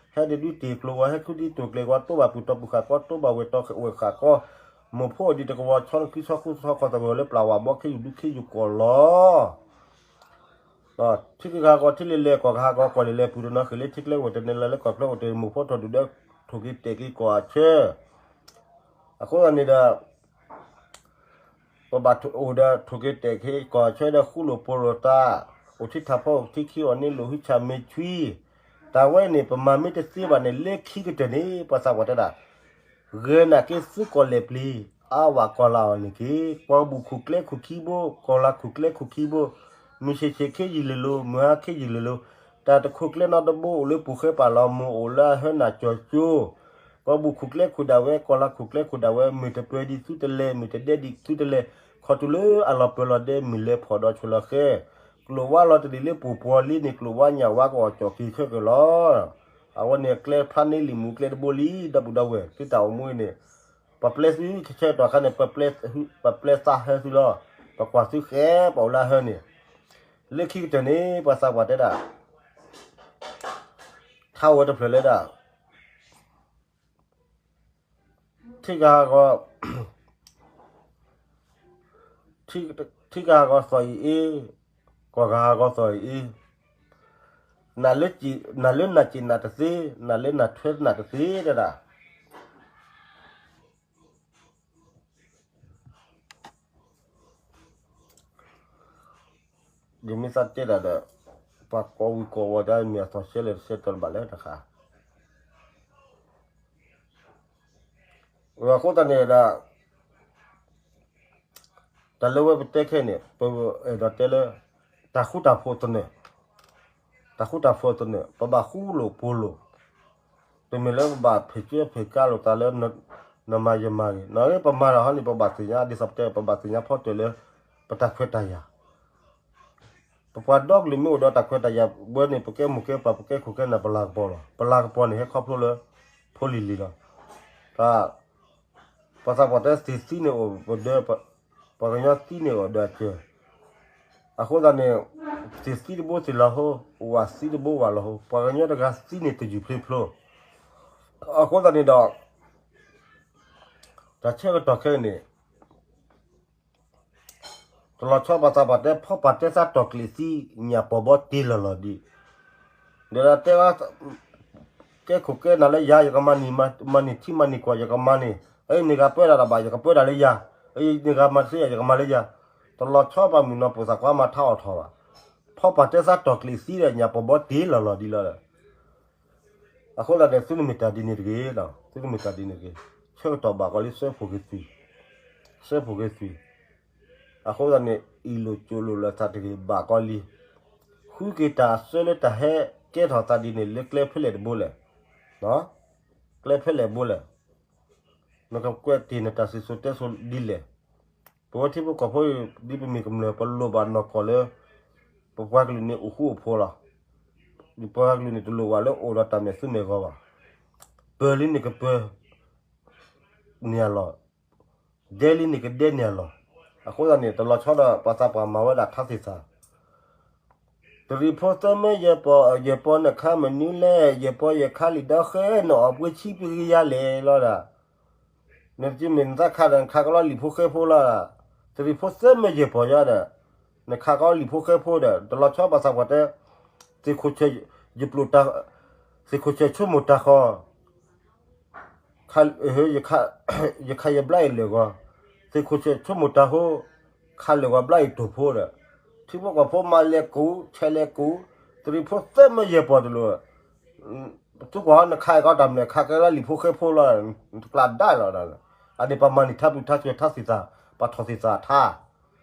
တ့ၢ်ကျိၤဝဲ ဟဲခုဒုးတိၢ်ကျဲၤဝဲ တိၢ်ဘၣ်ပူၤတီၢ်ပူၤဃာ်ကီ တိၢ်ဘၣ်ဝဲၤတီၤဝဲၤဃာ်ကီ, မိၢ်ဖိအဒံးတကဝီၤ ဆီတခုဆီဃူဆီဃီသဂၢၢ်လၢပျၢ်ဝၣ်ဘီ ခ့ယူၤဒုခ့ယူၤကီၢ်လီၤ. ထံကဟးဂီၤထံလ့ၤလဲၤ ကီၢ်ကဟးဂီၤကီၢ်လ့ၤလဲၤ ပူၤတနီၤဃ့ၢ်လၢထံကျဲအိၣ်တန့ၢ်လၢ လၢကီၢ်ချၢအိၣ်တ့ၢ် မိၢ်ဖိထီၣ်ဒုၣ်ဒီး ထိၣ်က့ၤတဲာ်က့ၤကီၢ်အဆၢ, အဃိသတးန့ၣ်ဒီး ပဘၣ်အိၣ်ဒီးထိၣ်က့ၤတဲာ်က့ၤကီၢ်အဆၢဒီး ဃူလိာ်ဖိးလိာ်သး, အိၣ်ထံထးဖီအိၣ်ထံခံ အီၣ်န့ၢ်လိာ်ဟုဆၣ်မ့ၢ်ဆှံ, တၢ်ဝဲန့ၣ် ပမၤမ့ၢ်တသ့ဘၣ်န့ၣ် လၢခံကတၢၢ်န့ၣ် ပှၤသးပှၢ်တဲဒၣ် ဂဲၤနာ်က့သုကီၢ်လဲၢ်ပျံၤ အါဝဲကီၢ်လၤအီၤန့ၣ်က့ၤ, ကီၢ်ဘူၣ်ခိၣ်ကျဲခိၣ်ခံဘိ ကီၢ်လၤခိၣ်ကျဲခိၣ်ခံဘိ, မုၢ်ဆ့ၣ်ဆ့ၣ်ခ့ယုၢ်လ့ၤလိၤ မုၢ်ဟါခ့ယုၢ်လ့ၤလိၤ, တၢ်တခိၣ်ကျဲနီတဘိအိၣ်လၢပူၤဃဲပာ်လီၤ မိၢ်အိၣ်လၢအဟၢနၢ်ကၠီၤကၠိ, ကီၢ်ဘူၣ်ခိၣ်ကျဲခိၣ်ဒၣ်ဝဲ ကီၢ်လၤခိၣ်ကျဲခိၣ်ဒၣ်ဝဲ မုၢ်တပၢၤဒံးသုတလဲၤ မုၢ်တဒဲဒံးသုတလဲၤ, ခီၣ်တုၤလၢအလီၤပၢၤလီၤဒဲ မုၢ်လဲၤဖှီၣ်ဒီးဆိၣ်လီၤဃဲ, ကျိၣ်ဝါလီၤတလံၤလၢပူၤပှီၤလံန့ၣ် ကျိၣ်ဝါညၣ်ဝါကအိၣ်ကၠီၣ်က့ၤခဲကလီၤ. အဝဲန့ၣ်ကျဲဖျါန့ၢ်လံာ်မူကျဲတဘိလံ ဒီပုၢ်ဒီဝဲၢ် သုတၢ်အိၣ်မူအံၤန့ၣ်, ပှၤပျဲသုဆဲးဆဲးတီၢ်ခါန့ၣ် ပှၤပျဲသးဟဲသုလီၤ, ပကွၢ်သုဃဲပှၤအိၣ်လၢဟၢန့ၣ်, လၢခံကတၢၢ်န့ၣ် ပှၤသးပှၢ်တဲဒၣ် ထါဝဲတဖျၢၣ်လၢဒၣ် ထံကဟးဂီၤ, ထံကဟးဂီၤသီၣ်အံၤအ့, ကီၢ်ကဟးဂီၤသီၣ်အံၤအ့, နလၢနးစ့ၣ်နးတသ့, နလၢနးထွဲနးတသ့ဒၣ်ဒၣ် ယမ့ၢ်သးတဲဒၣ်ဒီး ပှၤကိးဝံၤကိးဝီၤဒၣ် မ့ၢ်အသီၣ်ဆဲးလဲၣ်တဆဲးတီၤတဘၣ်လၢတခါ, အဃိသတးန့ၣ်ဒီး တၢ်လၢဝဲပတဲခဲန့ၣ် ပအဲၣ်ဒိးတဲလၢ တၢ်ဃူတၢ်ဖိးသနၢၣ်, တၢ်ဃူတၢ်ဖိးသနၢၣ် ပဘၣ်ဃူလိာ်ဖိးလိာ်, တမ့ၢ်လၢပဘၣ်ဖံးကဲဖံးကါလိာ်သးလၢ နမၤယမၤဂ့ၤ, နပမၤတၢ်ဟီန့ၣ် ပဘၣ်သ့ၣ်ညါ ဒ်သိးပတဲ ပဘၣ်သ့ၣ်ညါဖီတၢၢ်လၢ ပတၢ်ခွဲးတၢ်ယာ် ပပှၤဒီကလုာ်မ့ၢ်အိၣ်ဒီးတၢ်ခွဲးတၢ်ယာ်ဝဲန့ၣ် ပကဲမိၢ်ကဲပၢ် ပကဲခိၣ်ကဲနၢ် ပလၤကပီၤလီၤ. ပလၤကပီၤန့ၣ် ဟဲခီဖျိလၢ ဖိလံၤလံၤလီၤ. တၢ် ပှၤသးပှၢ်တဲသ့ၣ်သံန့ၣ်အိၣ်ပဒၢး, ပှၤကညီသံန့ၣ်အိၣ်ဒီးအစၢၤ, အဃိသတးန့ၣ် သ့ၣ်သံတဘိသ့ၣ်လီၤဟိ, ဝၣ်သံတဘိဝၣ်လီၤဟိ, ပှၤကညီတဂၤသံန့ၣ်တယုၢ်ဖျ့ဖျိ, အဃိသတးန့ၣ်ဒီး တၢ်ဆၢကတီၢ်ခဲအံၤန့ၣ် တလီၤဆီပှၤသးပှၢ်တဲ ဖီပာ်တဲသးတီၢ်ကျံးသံ ညၣ်ပီာ်ဘီတ့လီၤလီၤဒံး, ဒီးတဲဝဲ ကဲခိၣ်ကဲနၢ်လၢယၤ ယကမၤန့ၢ် မၤန့ၢ်ထံမၤန့ၢ်ကီၢ် ယကမၤန့ၢ်, အန့ၣ်ဂၤပၢတၢ်တဘၣ် ယကပၢတၢ်လၢယၤ, အန့ၣ်ဂၤမၤတသ့ ယကမၤလၢယၤ, တလီၤဆီပှၤမုၢ်နီၢ်ပိာ်သးကွၢ်မၤထါအီၣ်ထီၣ်ဘၣ်, ဖီပာ်တဲသးတီၢ်ကျံးသံဒီး ညၣ်ပီာ်ဘီတ့လီၤလီၤဒံးလီၤ. အဃိသတးန့ၣ် သုတမ့ၢ်တၢ်ဒ်န့ၣ်တဂ့ၤ, သုတမ့ၢ်တၢ်ဒ်န့ၣ်တဂ့ၤ, ဆၢကတီၢ်ဘၣ်ကီးလံ စၢဖှိၣ်က့ၤသွံၣ်, စၢဖှိၣ်က့ၤသွံၣ်, အဃိသတးန့ၣ် အ့ၣ်လိာ်ကၠိလိာ်လၢသးတဂ့ၤ ဘၣ်ကီးလံ, ဃုက့ၤတၢ်အစၢလၢတၢ်ဟဲကဲထီၣ်သးဒ်န့ၣ် လၢကျဲဖဲလဲၣ်တဘိလဲၣ်, ကျဲဖဲလဲၣ်တဘိလဲၣ်, နကကွဲးတ့ၢ်နတၢ်စံၣ်စိၤတဲစိၤဒ်လဲၣ်, ပဝဲထံဖိကီၢ်ဖိ ဒ်ပမ့ၢ်ကမျၢၢ် ပလိၣ်ဘၣ်နီၢ်ကီၢ်လၢ ပပှၤကလုာ်န့ၣ်အိၣ်ဃူအိၣ်ဖိးလီၤ. ပပှၤကလုာ်န့ၣ်တလိၣ်ဘၣ်လၢအိၣ်ဒီးတၢ်မဲာ်သူမဲာ်ဂီၤဘၣ်. ပၢၤလံန့ၣ်ကပၢၤန့ၢ်အလီၢ်, ဒဲလံန့ၣ်ကဒဲန့ၢ်အလီၢ်, အဃိသတးန့ၣ် တလီၤဆီဒီးပှၤသးပှၢ်မၤဝဲဒၣ်ထါသ့ၣ်သၣ် တရံးဖိသၢမၢယဲၢ်ပီၢ်, ယဲၢ်ပီၢ်နခါမနုၤလဲၣ်, ယဲၢ်ပီၢ်ယခါလံာ်ဒီဃဲ, နအီၣ်ဘှံးဆံးဘှံးကယၤလဲၣ်လီၤဒၣ်. နတမ့ၢ်နသးခးဒီး နခးကလီလံာ်ဖိဃဲဖိလီၤ. တရံးဖိသၢမၢယဲၢ်ပီၢ်ယၤဒီး နခးကလီလံာ်ဖိဃဲဖိဒီး တလီၤဆီပှၤသးပှၢ်တဲ သ့ၣ်ခိၣ်ဆၢၣ်, ယပျိာ်တၢ်, သ့ၣ်ခိၣ်ဆၢၣ်ဆိကမိၣ်တၢ်ဃီ ယခးယဘျါအံၤလၢာ်ဂီၤ, သ့ၣ်ခိၣ်ဆၢၣ်ဆိကမိၣ်တၢ်ဖိ, ခးလၢာ်ဂီၤဘျါအံၤတိာ်ဖိဒီး ထံဖိကီၢ်ဖိမၤလဲၤကူး ဆဲးလဲၤကူး, တရံးဖိသၢမၢယဲၢ်ပီၢ်တလိၤ, သုကွၢ်နခးအံၤကီတၢ်မနုၤလဲၣ်, ခးကဲလၢလံာ်ဖိဃဲဖိလီၤ, တကျးဒၣ်လီၤ. အန့ၣ်ပှၤမၤန့ၢ်ထါပူၤထါစှဲၤထါသ့ၣ်သၣ်, ပှၤထီၣ်သ့ၣ်သၣ်ထါ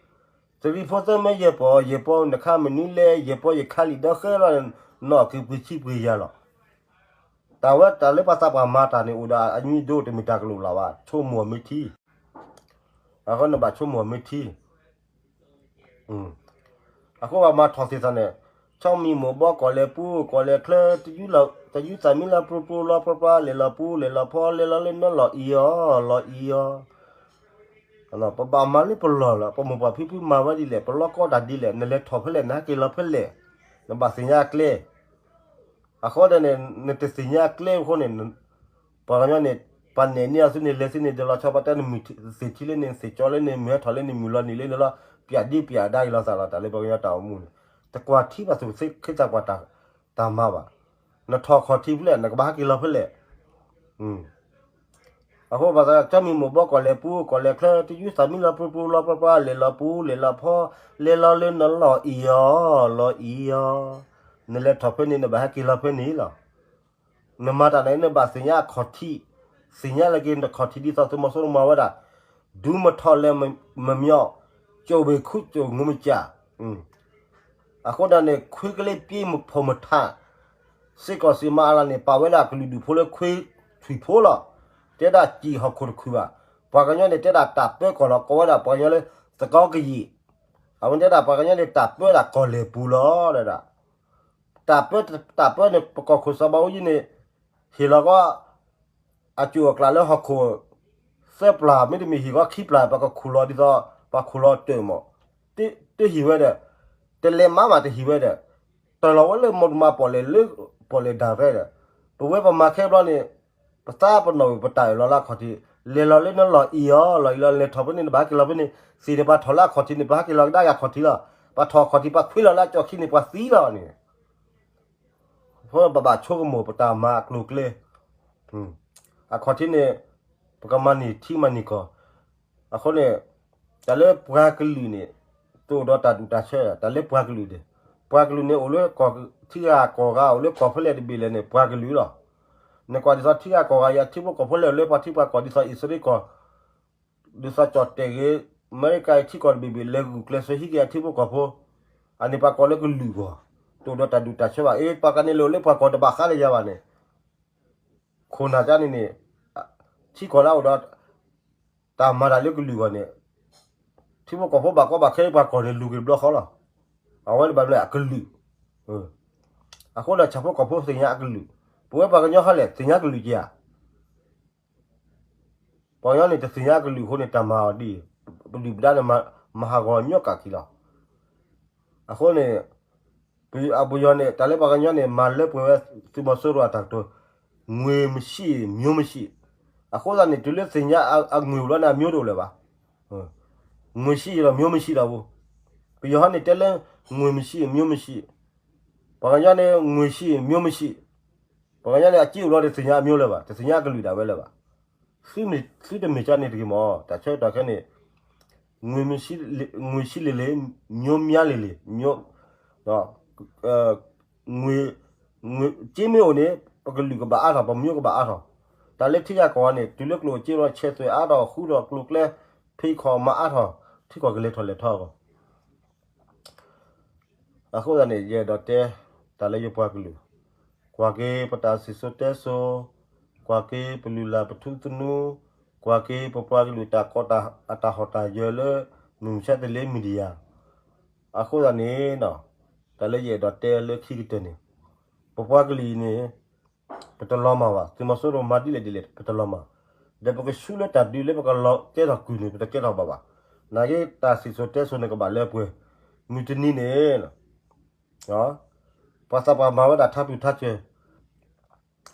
တရံးဖိသၢမၢယဲၢ်ပီၢ်, ယဲၢ်ပီၢ်နခါမနုၤလဲၣ်, ယဲၢ်ပီၢ်ယခါလံာ်ဒီဃဲလီၤ, နအီၣ်က့ၤဘှံးဆံးဘှံးကယၤလီၤ. တၢ်ဝဲတၢ်လၢပှၤသးပှၢ်မၤတၢ်န့ၣ် အိၣ်ဒီးအညံဒိ တမ့ၢ်တၢ်ကလိာ်လီၤဘၣ်, ဆိကမိၣ်မ့ၢ်ထံ, အဃိနဘၣ်ဆိကမိၣ်မ့ၢ်ထံ အဃိပှၤမၤထီၣ်သ့ၣ်သၣ်န့ၣ်, ဆီမံၤမိၢ်ဘီကီၢ်လဲၤပူၤ ကီၢ်လဲၤချၢ, တယူးသးမံလၢပျိပျိလီၤပျီပျီ လဲၤလီၤပူၤ လဲၤလီၤဖီ လဲၤလီၤလၢနလီၢ်အံၤအီၤ လီၢ်အံၤအီၤ ပဘၣ်မၤလၢပလီၢ်လီၤ. ပမိၢ်ပှၢ်ဖံဖုမၤဝဲဒ်လဲၣ်, ပလီၢ်ကီတၢ်ဒ်လဲၣ်, နလဲၤထီၣ်ဖဲလဲၣ် နဟဲက့ၤလီၤဖဲလဲၣ်, နဘၣ်သ့ၣ်ညါအကျဲ အဃိဒ်န့ၣ် နတသ့ၣ်ညါအကျဲအဃိန့ၣ်, ပှၤကညီန့ၣ် ပှၤနဲၣ်န့ၢ်အီၤသုန့ၣ် လဲၤသုန့ၣ် ဒ်လီၤဆီ ပှၤတဲနမုၢ်သ့ၣ်ထံလၢန့ၣ် နသ့ၣ်ကၠီလၢန့ၣ် မုၢ်ဟဲထီၣ်လၢန့ၣ် မုၢ်လီၤနံၤလၢန့ၣ်လီၤ, ပျးဒ့ပျးဒါက့ၤလီၤသးလီၤ. တၢ်လၢပှၤကညီတၢ်အိၣ်မူန့ၣ် တကွၢ်ထံဘၣ်သူၣ်က့သးပှၢ်တၢ်မၤဘၣ်. နထီၣ်ခီၣ်ထံးဖဲလဲၣ် နကဘၣ်ဟဲက့ၤလီၤဖဲလဲၣ် အဃိဘၣ်သး ဆီမံၤမိၢ်ဘီကီၢ်လဲၤပူၤ ကီၢ်လဲၤချၢ တယူးသးမံလီၤပျိပျိလီၤပျီပျီ လဲၤလီၤပူၤ လဲၤလီၤဖီ လဲၤလီၤလၢနလီၢ်အံၤအီၤ လီၢ်အံၤအီၤ နလဲၤထီၣ်ဖဲန့ၣ် နဘၣ်ဟဲက့ၤလီၤဖဲန့ၣ်လီၤ. နမၤတၢ်န့ၣ် နဘၣ်သ့ၣ်ညါအခီၣ်ထံး, သ့ၣ်ညါလၢက့ၤနခီၣ်ထံးဒ်သိးသုးမီၤစိရိၤမၤဝဲဒၣ်, ဒူမထီၣ်လဲၤမမျီ, ကၠိၣ်ဘ့ၣ်ခူကၠိၣ်ငိမစၢ် အဃိဒ်န့ၣ် ခွ့ကလ့ပျ့မဖီၣ်မထး, စ့ၢ်ကီးစ့ၢ်မၤအလၤန့ၣ် ပာ်ဝဲဒၣ်ကလုာ်ဒူၣ်ဖိလၢခွ့ထွံၣ်ဖိလီၤ. တဲဒၣ်စံၣ်ဟီၣ်ခိၣ်တခုဘၣ်. ပှၤကညီန့ၣ် တဲဒၣ်တၢ်ပၢကီၢ်လီၤ ကိးဝဲဒၣ်ပှၤကညီလၢ သကီကယံာ်, အဝဲတဲဒၣ်ပှၤကညီန့ၣ် တၢ်ပၢဒၣ်ကီၢ်လဲၢ်ပူၤလီၤ တဲဒၣ် တၢ်ပၢ, တၢ်ပၢန့ၣ် ပကီၢ်ခိၣ်စီၤဘးအူကၠံန့ၣ် ဟ့ၣ်လီၤကီး အကၠိၣ်အကျးလၢဟီၣ်ခိၣ် သၢပျၢ် မ့တမ့ၢ်ဟ့ၣ်ကီးခံပျၢ် ပှၤကခူၣ်လီၤဒ်သိး ပှၤခူၣ်လီၤတၢၢ်မး, တဟ့ၣ်ဝဲဒီး တလဲၤမၤမးတဟ့ၣ်ဝဲဒီး တၢ်လီၤဝဲလၢမီၢ်တမၤပီၣ်လဲၣ်လၢ ပီၣ်လဲၣ်ဒၣ်ရဲဒီး ပဝဲပမၤခဲဘျီန့ၣ် ပသးပနီၣ်ဝဲပတၢ်အၢၣ်လီၤလၢအခီၣ်ထံး လဲၤလီၤလၢနလီၢ်အံၤအီၤ လီၢ်အံၤလီၤ လဲၤထီၣ်ဖဲန့ၣ် နဘၣ်ဟဲက့ၤလီၤဖဲန့ၣ် သ့ၣ်န့ၣ်ပှၤထီၣ်လၢအခီၣ်ထံးန့ၣ် ပှၤဟဲက့ၤလီၤကဒါက့ၤအခီၣ်ထံးလီၤ. ပှၤထီၣ်အခီၣ်ထံး ပှၤခွ့လီၤလၢအကၠီၣ်ခံန့ၣ် ပှၤသံလီၤန့ၣ် အဃိပဘၣ်ဆိကမိၣ်ပတၢ်မၤအကျိၤအကျဲ အခီၣ်ထံးန့ၣ် ပကမၤန့ၢ်ထံမၤန့ၢ်ကီၢ်. အဃိန့ၣ် တၢ်လၢပှၤကလုာ်န့ၣ် တအိၣ်ဒီးတၢ်ဒူၣ်တၢ်ဆၢ တၢ်လၢပှၤကလုာ်န့ၣ် ပှၤကလုာ်န့ၣ်အိၣ်လၢထံဂၤကီၢ်ဂၤ အိၣ်လၢကီၢ်ဖဲလဲၣ်တဘ့ၣ်လဲၣ်န့ၣ် ပှၤကလုာ်လီၤ. နကွၢ်ဒ်သိးထံဂၤကီၢ်ဂၤအံၤ အထံဖိကီၢ်ဖိလဲၣ်အိၣ်လၢပှၤထံပှၤကီၢ်ဒ်သိးအံၣ်စရ့လးကီၢ် ဒ်သိးကၠီၣ်တဲၣ်ဂ့ၤ အမဲရကၤအံၤထံကီၢ်တဘ့ၣ်ဘ့ၣ် လဲၤဂုာ်ကျဲးစၢးဟံးက့ၤအထံဖိကီၢ်ဖိ အန့ၣ်ပှၤကိးလၢကလုာ်ဂီၢ် တအိၣ်ဒီးတၢ်ဒူၣ်တၢ်ဆၢဘၣ်. အ့ ပှၤကန့ၣ်လဲၤအိၣ်လၢပှၤကီၢ်တဘၣ်ဃးလၢယၤဘၣ်န့ၣ် ခိၣ်နၢ်ကန့ၣ်န့ၣ် ထံကီၢ်လၢအအိၣ်ဒီး တၢ်မၤတၢ်လၢကလုာ်ဂီၢ်န့ၣ် ထံဖိကီၢ်ဖိဘၣ်ကီဘၣ်ခဲလၢပှၤကီၢ်န့ၣ် လူၤက့ၤတဘျီဃီလီၤ. အဝဲန့ၣ်ဘၣ်မနုၤလဲၣ် အကလုာ် အဃိဒီးဆၣ်ဖိကီၢ်ဖိသ့ၣ်ညါအကလုာ်, ပဝဲပှၤကညီဟီလဲၣ် သ့ၣ်ညါကလုာ်က့ၤဧါ. ပှၤကညီန့ၣ် တသ့ၣ်ညါအကလုာ်အဃိန့ၣ် တၢ်မၤအီၤဒ်အံၤ, ပဒုၣ်ပဒါန့ၣ် မၤဟးဂီၤညီကၣ်ခံလီၤ. အဃိန့ၣ် ပယီၤန့ၣ် တၢ်လၢပှၤကညီန့ၣ် မၤလၢပှဲၤဝဲသုးမီၤစိရိၤအတၢ်ကတိၤ ငွေမရှိ မျိုးမရှိ အဃိသတးန့ၣ် တုၤလၢသ့ၣ်ညါအငွေလီၤန့ၣ် အမျိုးတအိၣ်လၢၤဘၣ်. ငွေရှိ ဒီး မျိုးမရှိ ဒီးပူၤ, ပယီၤဟီန့ၣ်တဲလၢ ငွေမရှိ မျိုးမရှိ, ပှၤကညီန့ၣ် ငွေရှိ မျိုးမရှိ, ပှၤကညီန့ၣ် အစ့အိၣ်လီၤတသ့ၣ်ညါအမျိုးလၢၤဘၣ်, တသ့ၣ်ညါအကလုာ်ဒၣ်ဝဲလၢၤဘၣ်. သုတမ့ၢ်ကန့ၣ်တဂ့ၤမး, တၢ်ဆၢကတီၢ်ခဲန့ၣ် ငွေရှိ လ့ၣ်လ့ၣ်, မျိုးများလ့ၣ်လ့ၣ်, မျိုး စ့မ့ၢ်အိၣ်န့ၣ် ပကလုာ်ကဘၣ်အါထီၣ်, ပမျိုးကဘၣ်အါထီၣ်. တၢ်လၢထံဂၤကီၢ်ဂၤန့ၣ် တုၤလၢကျိၣ်စ့လီၤ ဆဲးသွဲၣ်အါထီၣ် ဃူထီၣ်ကျိၤကျဲ ဖံးခီၣ်မၤအါထီၣ်, ထံကီၢ်ကလဲၤထီၣ်လဲၤထီအဂီၢ် အဃိသတးန့ၣ် ယအဲၣ်ဒိးတဲ တၢ်လၢယပှၤကလုာ်, ကွၢ်က့ၤပတၢ်စံၣ်စိၤတဲစိၤ, ကွၢ်က့ၤပလုၢ်လၢ်ပထူသနူ, ကွၢ်က့ၤပပှၤကလုာ်တၢ်ကီတၢ် အတၢ်ဟီၣ်တၢ်ယၢၤလၢ မုၢ်မဆါတလဲ media. အဃိသတးန့ၣ် တၢ်လၢယအဲၣ်ဒိးတဲလၢခံကတၢၢ်န့ၣ် ပပှၤကလုာ်အံၤန့ၣ် ပတလီၤမၢ်ဘၣ်, သုးမီၤစိရိၤမၤဒ်လဲၣ်ဒ်လဲၣ် ပတလီၤမၢ်, ဒီးပကဆူလၢတၢ်ဒုးလၢပကလီၤကဲထီၣ်ကုၢ်န့ၣ် ပတကဲထီၣ်ဘၣ်ဘၣ်. နာ်က့ တၢ်စံၣ်စိၤတဲစိၤန့ၣ်ကဘၣ်လၢပှဲၤ, မုၢ်တနံၤန့ၣ် ပှၤသးပှၢ်မၤဝဲဒၣ်ထါပျူၤထါစၢၤ,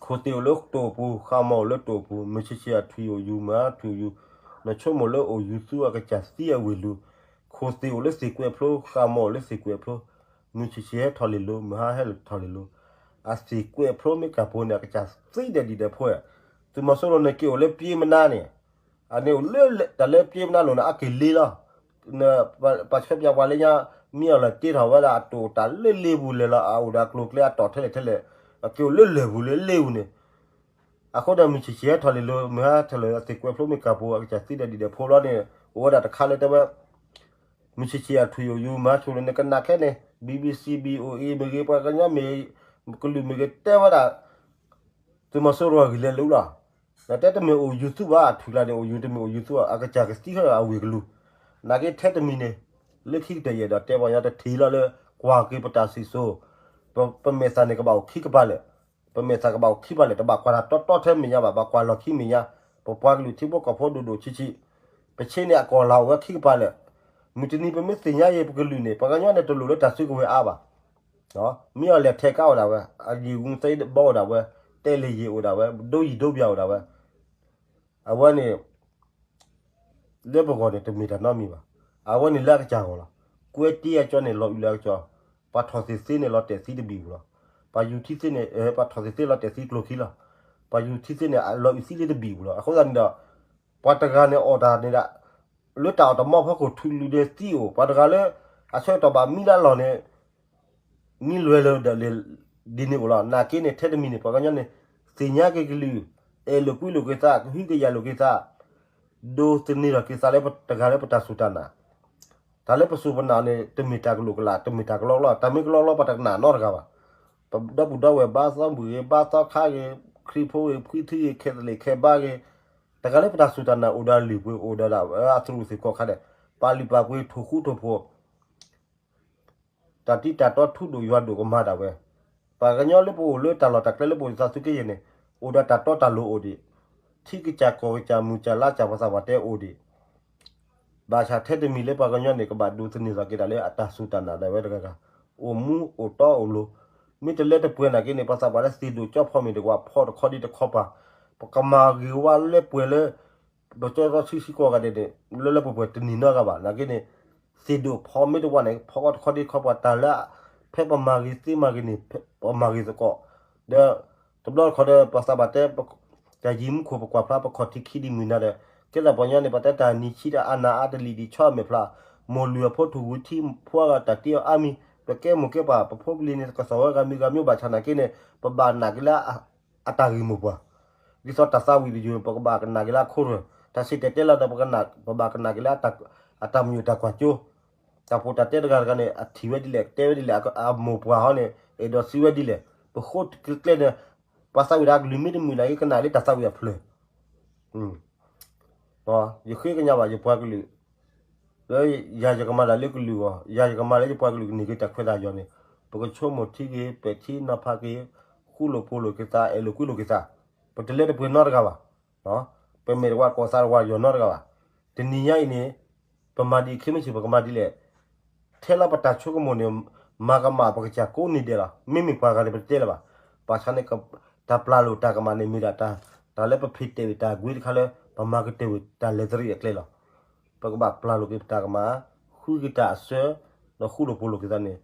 ခိၣ်သ့ၣ်အိၣ်လၢတိၢ်ပူၤ ဃးမီၤအိၣ်လၢတိၢ်ပူၤ, မုၢ်ဆံးဆံးအထွံၣ်အိၣ်ယူၤ မုၢ်အထွံၣ်ယူၤ, နဆိကမိၣ်လၢအိၣ်ယူၤသူအကစၢ်သံအဝ့ၢ်လူၤ, ခိၣ်သ့ၣ်အိၣ်လၢသ့ၣ်ကွဲးဖျိ ဃးမီၤအိၣ်လၢသ့ၣ်ကွဲးဖျိ, မုၢ်ဆံးဆံးဟဲထီၣ်လံာ်လိၤ မုၢ်ဟါဟဲထီၣ်လံာ်လိၤ, အသ့ၣ်ကွဲးဖျိမ့ၢ်ကၢ်ဖိန့ၣ် အကစၢ်သံဒီးဒံးဒီးဖိ, သုးမီၤစိရိၤန့ၣ်က့ၤအိၣ်လၢပျ့မနါန့ၣ်, အန့ၣ်အိၣ်လၢတၢ်လၢပျ့မနါလိၤန့ၣ် အက့ၤလ့လီၤ, ပှၤဆှၢပၠးပှၤလၢညါ မ့ၢ်အီၤလၢတ့ထီၣ်ဝဲဒၣ်အတိၢ်တၢ်လၢလ့ပူၤလဲၤလီၤ အအိၣ်ဒီးအကျိၤအကျဲအတီၢ်ထဲလဲၣ်ထဲလဲၣ်, အက့ၤအိၣ်လၢလၢၢ်ပူၤလၢလ့ပူၤန့ၣ်, အဃိဒီးမုၢ်ဆံးဆံးဟဲထီၣ်လံာ်လိၤ မုၢ်ဟါထီၣ်လံာ် အသ့ၣ်ကွဲးဖျိမ့ၢ်ကၢ်ဖိ အကစၢ်သံဒီးဒံးဒီးဖိလီၤန့ၣ် အိၣ်ဝဲဒၣ်တခါလၢတဲဝဲ မုၢ်ဆံးဆံးအထွံၣ်အိၣ်ယူၤ မုၢ်ဟါဆိၣ်လၢန့ၣ် ကနၣ်ခဲန့ၣ် BBC VOA မ့ၢ်ဂ့ၤ ပှၤကညီမ့ၢ် ကလုာ်မ့ၢ်ဂ့ၤ တဲဝဲဒၣ် သုးမီၤစိရိၤအဂ့ၢ်လဲၤလိၤလီၤ, ဒီးတဲတမ့ၢ်အိၣ်ယူၤသူဘၣ် ထွံၣ်ကျါန့ၣ် အိၣ်ယူၤတမ့ၢ်အိၣ်ယူၤသူ အကစၢ်ကသံခဲအဝ့ၢ်ကလူၤ, နာ်က့ထဲတမံၤန့ၣ် လၢခံကတၢၢ်ယအဲၣ်ဒိးတဲပှၤကညီတထံၣ်လီၤလၢ ကွၢ်က့ၤပတၢ်စံၣ်စိၤ, ပမဲာ်သၣ်န့ၣ်ကဘၣ်အိၣ်ခံကပၤလၢာ်, ပမဲာ်သၣ်ကဘၣ်အိၣ်ခံကပၤလၢာ် တဘၣ်ကွၢ်တၢ်တီတီထဲမဲာ်ညါဘၣ် ဘၣ်ကွၢ်လီၢ်ခံမဲာ်ညါ, ပပှၤကလုာ်ထံဖိကီၢ်ဖိဒိၣ်ဒိၣ်ဆံးဆံး, ပဆ့န့ၣ်အကီၢ်လၤအိၣ်ဝဲခံကပၤလၢာ်, မုၢ်တနံၤပမ့ၢ်သ့ၣ်ညါအံၤပကလုာ်န့ၣ် ပှၤကညီန့ၣ်တလိၣ်လၢတၢ်စုကဝဲၤအါဘၣ် မ့ၢ်အီၤလဲၤထဲကါအိၣ်ဒၣ်ဝဲ, အယံာ်ဂူသဲဘီအိၣ်ဒၣ်ဝဲ, တဲလံာ်ယံာ်အိၣ်ဒၣ်ဝဲ, ဒိယံာ်ဒိပၠးအိၣ်ဒၣ်ဝဲ, အဝဲန့ၣ် လၢပဂီၢ်န့ၣ် တမ့ၢ်တၢ်နီတမံၤဘၣ်. အဝဲန့ၣ်လၢအကစၢ်ဂီၢ်လီၤ. ကွဲတံအကၠီန့ၣ် လီၤအုးလၢအကစၢ်, ပှၤထီၣ်သ့ၣ်သ့န့ၣ် လီၤတဲာ်သံတဘ့ၣ်ပူၤလီၤ. ပှၤယူၤထံသ့န့ၣ် ပှၤထီၣ်သ့ၣ်သ့လီၤတဲာ်သံကျိၤခံလီၤ. ပှၤယူၤထံသ့န့ၣ် လီၤအုးသံလၢတဘ့ၣ်ပူၤလီၤ. အဃိသတးန့ၣ်ဒီး ပှၤတဂၤန့ၣ်အီၣ်တၢ်န့ၣ်ဒၣ် လၢတၢ်အီၣ်တမီဖီခိၣ် ထူးလူၤဒီးသံအိၣ်, ပှၤတဂၤလၢ အဆၢကတီၢ်ဘၣ်မံလၢအလီၢ်န့ၣ် မံလွဲလၢဒၣ်လဲာ်ဒ်န့ၣ်အိၣ်လီၤ. နာ်က့န့ၣ် ထဲတမံၤန့ၣ် ပှၤကညီန့ၣ် သ့ၣ်ညါက့ၤကလုာ်, အဲၣ်လိာ်ကွံလိာ်က့ၤသး, ကဟုကယာ်လိာ်က့ၤသး, ဒိးသန့ၤထီၣ်က့ၤသးလၢပတဂၤလၢပတၢ်စူၢ်တၢ်နာ်, တၢ်လၢပစူၢ်ပနာ်န့ၣ် တမ့ၢ်တၢ်ကလိာ်ကလး, တမ့ၢ်တၢ်ကလီကလီ, တၢ်မ့ၢ်ကလီကလီ ပှၤတကနၣ်နီတဂၤဘၣ်. ပဒီပုၢ်ဒီဝဲၢ် ဘါသီမုၢ်ဂ့ၤ, ဘါသီခါဂ့ၤ, ခရံာ်ဖိဂ့ၤ, ဖှံထံဂ့ၤ, ခဲသလ့ၣ်ခဲဘါဂ့ၤ, တဂၤလၢပတၢ်စူၢ်တၢ်နာ်အိၣ်ဒီးအလုၢ်အပှ့ၤ အိၣ်ဒီးဒၣ်အသရူးသ့ၣ်ကီၢ်ခါဒီး ပာ်လုၢ်ပာ်ပှ့ၤ ထိၣ်ဃူထိၣ်ဖိး တၢ်တံၢ်တၢ်တီထူဒိၣ်ယွၤဒိၣ်ကမၤဒၣ်ဝဲ, ပှၤကညီလၢပအိၣ်လၢတၢ်လီၢ်တၢ်ကျဲလၢပအိၣ်သးသုးက့ယဲၢ်န့ၣ် အိၣ်ဒီးတၢ်တီတၢ်လိၤအိၣ်ဒံး, ထံကစၢ်ကီၢ်ကစၢ်မုၢ်ကစၢ်လါကစၢ်ပှၤသးပှၢ်တဲအိၣ်ဒံး, ဘၣ်ဆၣ်ထဲတမံၤလၢပှၤကညီန့ၣ် ကဘၣ်ဒိးသန့ၤထီၣ်က့ၤတၢ်လၢအတၢ်စူၢ်တၢ်နာ်ဒၣ်ဝဲတဂၤဂၤ, အိၣ်မူအိၣ်တီအိၣ်လိၤ, မ့ၢ်တလၢတပှဲၤနာ်က့န့ၣ် ပှၤသးပှၢ်လၢသ့ၣ်ဒိၣ်ကၠီဖီမ့ၢ်တကွၢ် ဖီတခီဒံးတခီပၤ, ပကမၤဂ့ၤဝဲလၢပှဲၤလၢ ပကၠီစီဆှံဆှံကိးဂၤဒဲးန့ၣ် လၢလၢပှဲၤပှဲၤတန့ၢ်နီတဂၤဘၣ်. နာ်က့န့ၣ် သ့ၣ်ဒိၣ်ဖီမ့ၢ်တဝဲန့ၣ် ဖီဝဲတခီဒံးတခီပၤ တၢ်လၢ ဖဲပမၤဂ့ၤသ့မၤဂ့ၤန့ၣ် ပမၤဂ့ၤသကိး, ဒီး တဘျီတခီဒီး ပှၤသးပှၢ်တဲ တၢ်ယံၤမူခိၣ်ပကွၢ်ဖျါ ပခီၣ်ထံးခံဒံးမုၢ်နၤဒီး ကဲသးပှၤကညီန့ၣ် ပှၤတဲတၢ်နံၤဆံးတၢ်အါနး အါတလံၤဒံးဆီအမဲာ်ဖျါ, မိၢ်လုၢ်အဖိထူၣ်ဝူၤထံ ဖိအဂၤတၢ်တ့အီၤအါမံၤ ပကဲမိၢ်ကဲပၢ် ပဖိပလံၤန့ၣ် ကသီၣ်ဝဲဂၤမံၤဂၤမံၤ ဘၣ်ဆၣ်နာ်က့န့ၣ် ပဘၣ်နာ်က့ၤလၢ အတၢ်ဂ့ၢ်မိၢ်ပှၢ်, ဒ်သိးတၢ်သးဝံၣ်တယုၢ် ပကဘၣ်ကနာ်က့ၤလၢအခိၣ်ရၢၢ်, တၢ်စံၣ်တဲၤတဲလီၤဒီး ပဘၣ်ကနာ်က့ၤလၢ အတၢ်မုာ်တၢ်ကွၢ်စိ, တၢ်ဖိတၢ်တဲတဂၤတဂၤန့ၣ် အထံၣ်ဝဲဒ်လဲၣ် တဲဝဲဒ်လဲၣ် အမိၢ်ပှၢ်ဟီန့ၣ် အဲၣ်ဒိးစံးဝဲဒ်လဲၣ်, ပဃိကျဲန့ၣ် ပှၤသးဝံၣ်တၢ်ကလုၢ်မ့ၢ်တမုာ်နာ်က့ ကနၣ်လၢတၢ်သးဝံၣ်အဖျၢၣ် ယဃ့ကညးဘၣ်ယပှၤကလုာ်, လၢယၤယကမၤတၢ်လၢကလုာ်အဂီၢ်, ယၤယကမၤလၢယပှၤကလုာ်ကန့ၢ်က့ၤတၢ်ခွဲးတၢ်ယာ်န့ၣ်, ပကဆိကမိၣ်ထံက့ၤ ပဲာ်ထံနီၤဖးက့ၤ, ဃူလိာ်ဖိးလိာ်က့ၤသး အဲၣ်လိာ်ကွံလိာ်က့ၤသး, ပတလၢတပှဲၤနီတဂၤဘၣ်, ပမဲာ်တဝါကိးသးတဝါယီၤနီတဂၤဘၣ်, တနံၤညါအံၤန့ၣ် ပမၤဒ်ခဲမုၢ်ဆ့ၣ် ပကမၤဒ်လဲၣ်, ထဲလၢပတၢ်ဆိကမိၣ်န့ၣ် မၤကမၣ်ပကစၢ်ကိးနံၤဒဲးလီၤ. မ့မ့ၢ်ပှၤဂၤန့ၣ် ပတတဲလၢၤဘၣ်. ဘၣ်ဆၣ်န့ၣ် တၢ်ပျၢ်လိာ်တၢ်ကမၣ်န့ၣ် မ့ၢ်ဒၣ်တၢ်လၢပဖံးတဲာ်ဝံၤတၢ်ကွ့တခါလၢ ပမၤကတၢၢ်ဝံၤတၢ်လဲၤသရံးအကျဲလီၤ. ပကဘၣ်ပျၢ်လိာ်က့ၤပတၢ်ကမၣ်, ဃုက့ၤတၢ်အစၢ, ဒီးဃူလိာ်ဖိးလိာ်က့ၤသးန့ၣ်,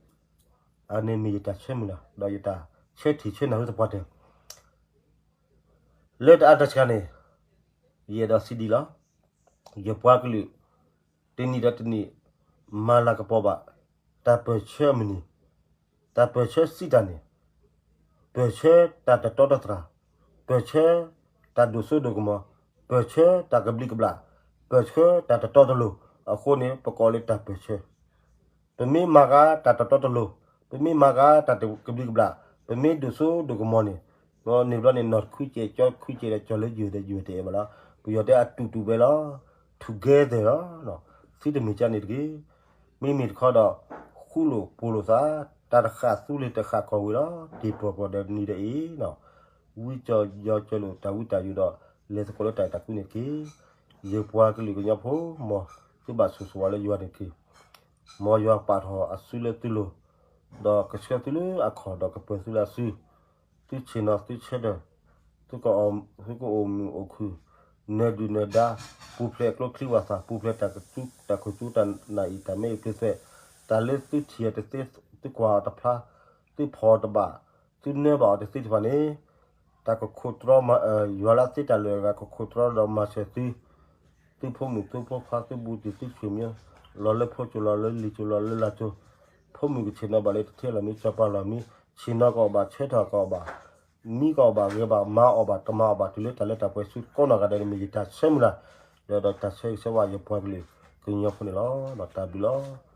အန့ၣ်မ့ၢ်ယတၢ်ဆၢမုၢ်လၢ် ဒီးယတၢ်ဆၢထံၣ်ဆၢနၢ်ဟူသပှၢ်တၢၢ် လၢတအါတၢ်ဆှးန့ၣ် ယအဲၣ်ဒိးစံးဒ်လီၤ. ယပှၤကလုာ် တနံၣ်ဒီးတနံၣ် မၤလၤကပီၤဘၣ် တၢ်ပၢၢ်ဆၢအမုၢ်နံၤ, တၢ်ပၢၢ်ဆၢစံးတၢ်န့ၣ်, ပၢၢ်ဆၢတၢ်တတီတတြၢ်, ပၢၢ်ဆၢတၢ်ဒိၣ်စိဒိၣ်ကမီၤ, ပၢၢ်ဆၢတၢ်ကဘျံးကဘျၣ်, ပၢၢ်ဆၢတၢ်တတီတလိၤ, အဃိန့ၣ် ပကိးလၢတၢ်ပၢၢ်ဆၢ ပမ့ၢ်မၤဂ့ၤတၢ်တတီတလိၤ, ပမ့ၢ်မၤဂ့ၤတၢ်ကဘျံးကဘျၣ်, ပမ့ၢ်ဒိၣ်စိဒိၣ်ကမီၤန့ၣ်, န့ၣ်ဘျီန့ၣ် နီၢ်တခုကဲး ကၠီတခုကဲးဒီး ကၠီၤလၢယွၤဒီးယွၤတအဲၣ်ဘၣ်လီၤ. ပယီၤတဲအတူတူပဲလီၤ, together လီၤ. သုတမ့ၢ်ကန့ၣ်တဂ့ၤ. မ့မ့ၢ်တခီဒီး ဃူလိာ်ဖိးလိာ်သး, တၢ်တဃၣ်သူလ့ၤတဃၣ်ကီၢ်ဝ့ၤလီၤ. တ့ၢ်ပှီၢ်ပှီၢ်ဒီးနံၤဒီးအ့ၤ ဝံကၠီၤယီၤကၠီၤလိာ်တၢ်ဝံတၢ်ယိာ်ဒီး လဲၤသကိးလၢတၢ်အဲၣ်တၢ်ကွံန့ၣ်တက့ၢ်. ယပှၤကလုာ်ကညီဖိ မ် သုဘၣ်ဆိၣ်ဂ့ၤဆိၣ်ဝါလၢယွၤန့ၣ်တက့ၢ်. မ်ယွၤပာ်ထီၣ်အစုလၢသုလိၤ, ဒီးကဆှၢသုလၢအခီၣ်ဒီးကပၢၤသုလၢအစု, သုဆ့ၣ်နီၤသုဆၢထၢၣ်, သုကအိၣ်မုာ်အိၣ်ခုၣ်, နၢၤဒုၣ်နၢၤဒါ, ပူၤဖျဲးအကျိချံဝၣ်သၣ်, ပူၤဖျဲးတၢ်ကသူတၢ်ခူသူတၢ်နၢ်အံၣ်တၢ်မ့ၢ်အံၣ်ပျ့ၤသွဲၣ်, တၢ်လၢသုထံၣ်အီၤတသ့, သုကွၢ်အီၤတဖျါ, သုဖီၣ်အီၤတဘၣ်, သုနၢဘၣ်အီၤတသ့တဖၣ်န့ၣ်, တၢ်ကခိးတြီမၤ, ယွၤလၢသ့တၢ်လၢာ်အဂၤကခိးတြီဒီးမၤစၢၤသု သုဖိမုၣ်သုဖိခွါ သုဘူးတံၢ်သုဆွေမျိုး, လီၤလၢဖိကၠိလီၤလၢလံၤကၠိလီၤလၢလၢ်ကၠိ, ဖိမုၣ်ကဆ့ၣ်နီၤဘၣ်လၢတထံလီၤမံ စီၤပၤလီၤမံ, ဆ့ၣ်နီၤကအီၣ်ဘၣ် ဆၢထၢၣ်ကအီၣ်ဘၣ်, မံကအီၣ်ဘၣ် ဂဲၤဘၣ် မၤအီၣ်ဘၣ် တမၤအီၣ်ဘၣ် တုၤလၢတၢ်လၢတၢ်ပှဲၤဆူကိးနီၢ်ဂၤဒဲးန့ၣ် မ့ၢ်ယတၢ်ဆၢမုၢ်လၢ်, ဒီးဒီးတၢ်ဆၢဂ့ၤဆၢဝါယပှၤကလုာ်ကညီဖိန့ၣ်လီၤ. ဒီးတၢ်ဘျုးလီၤ.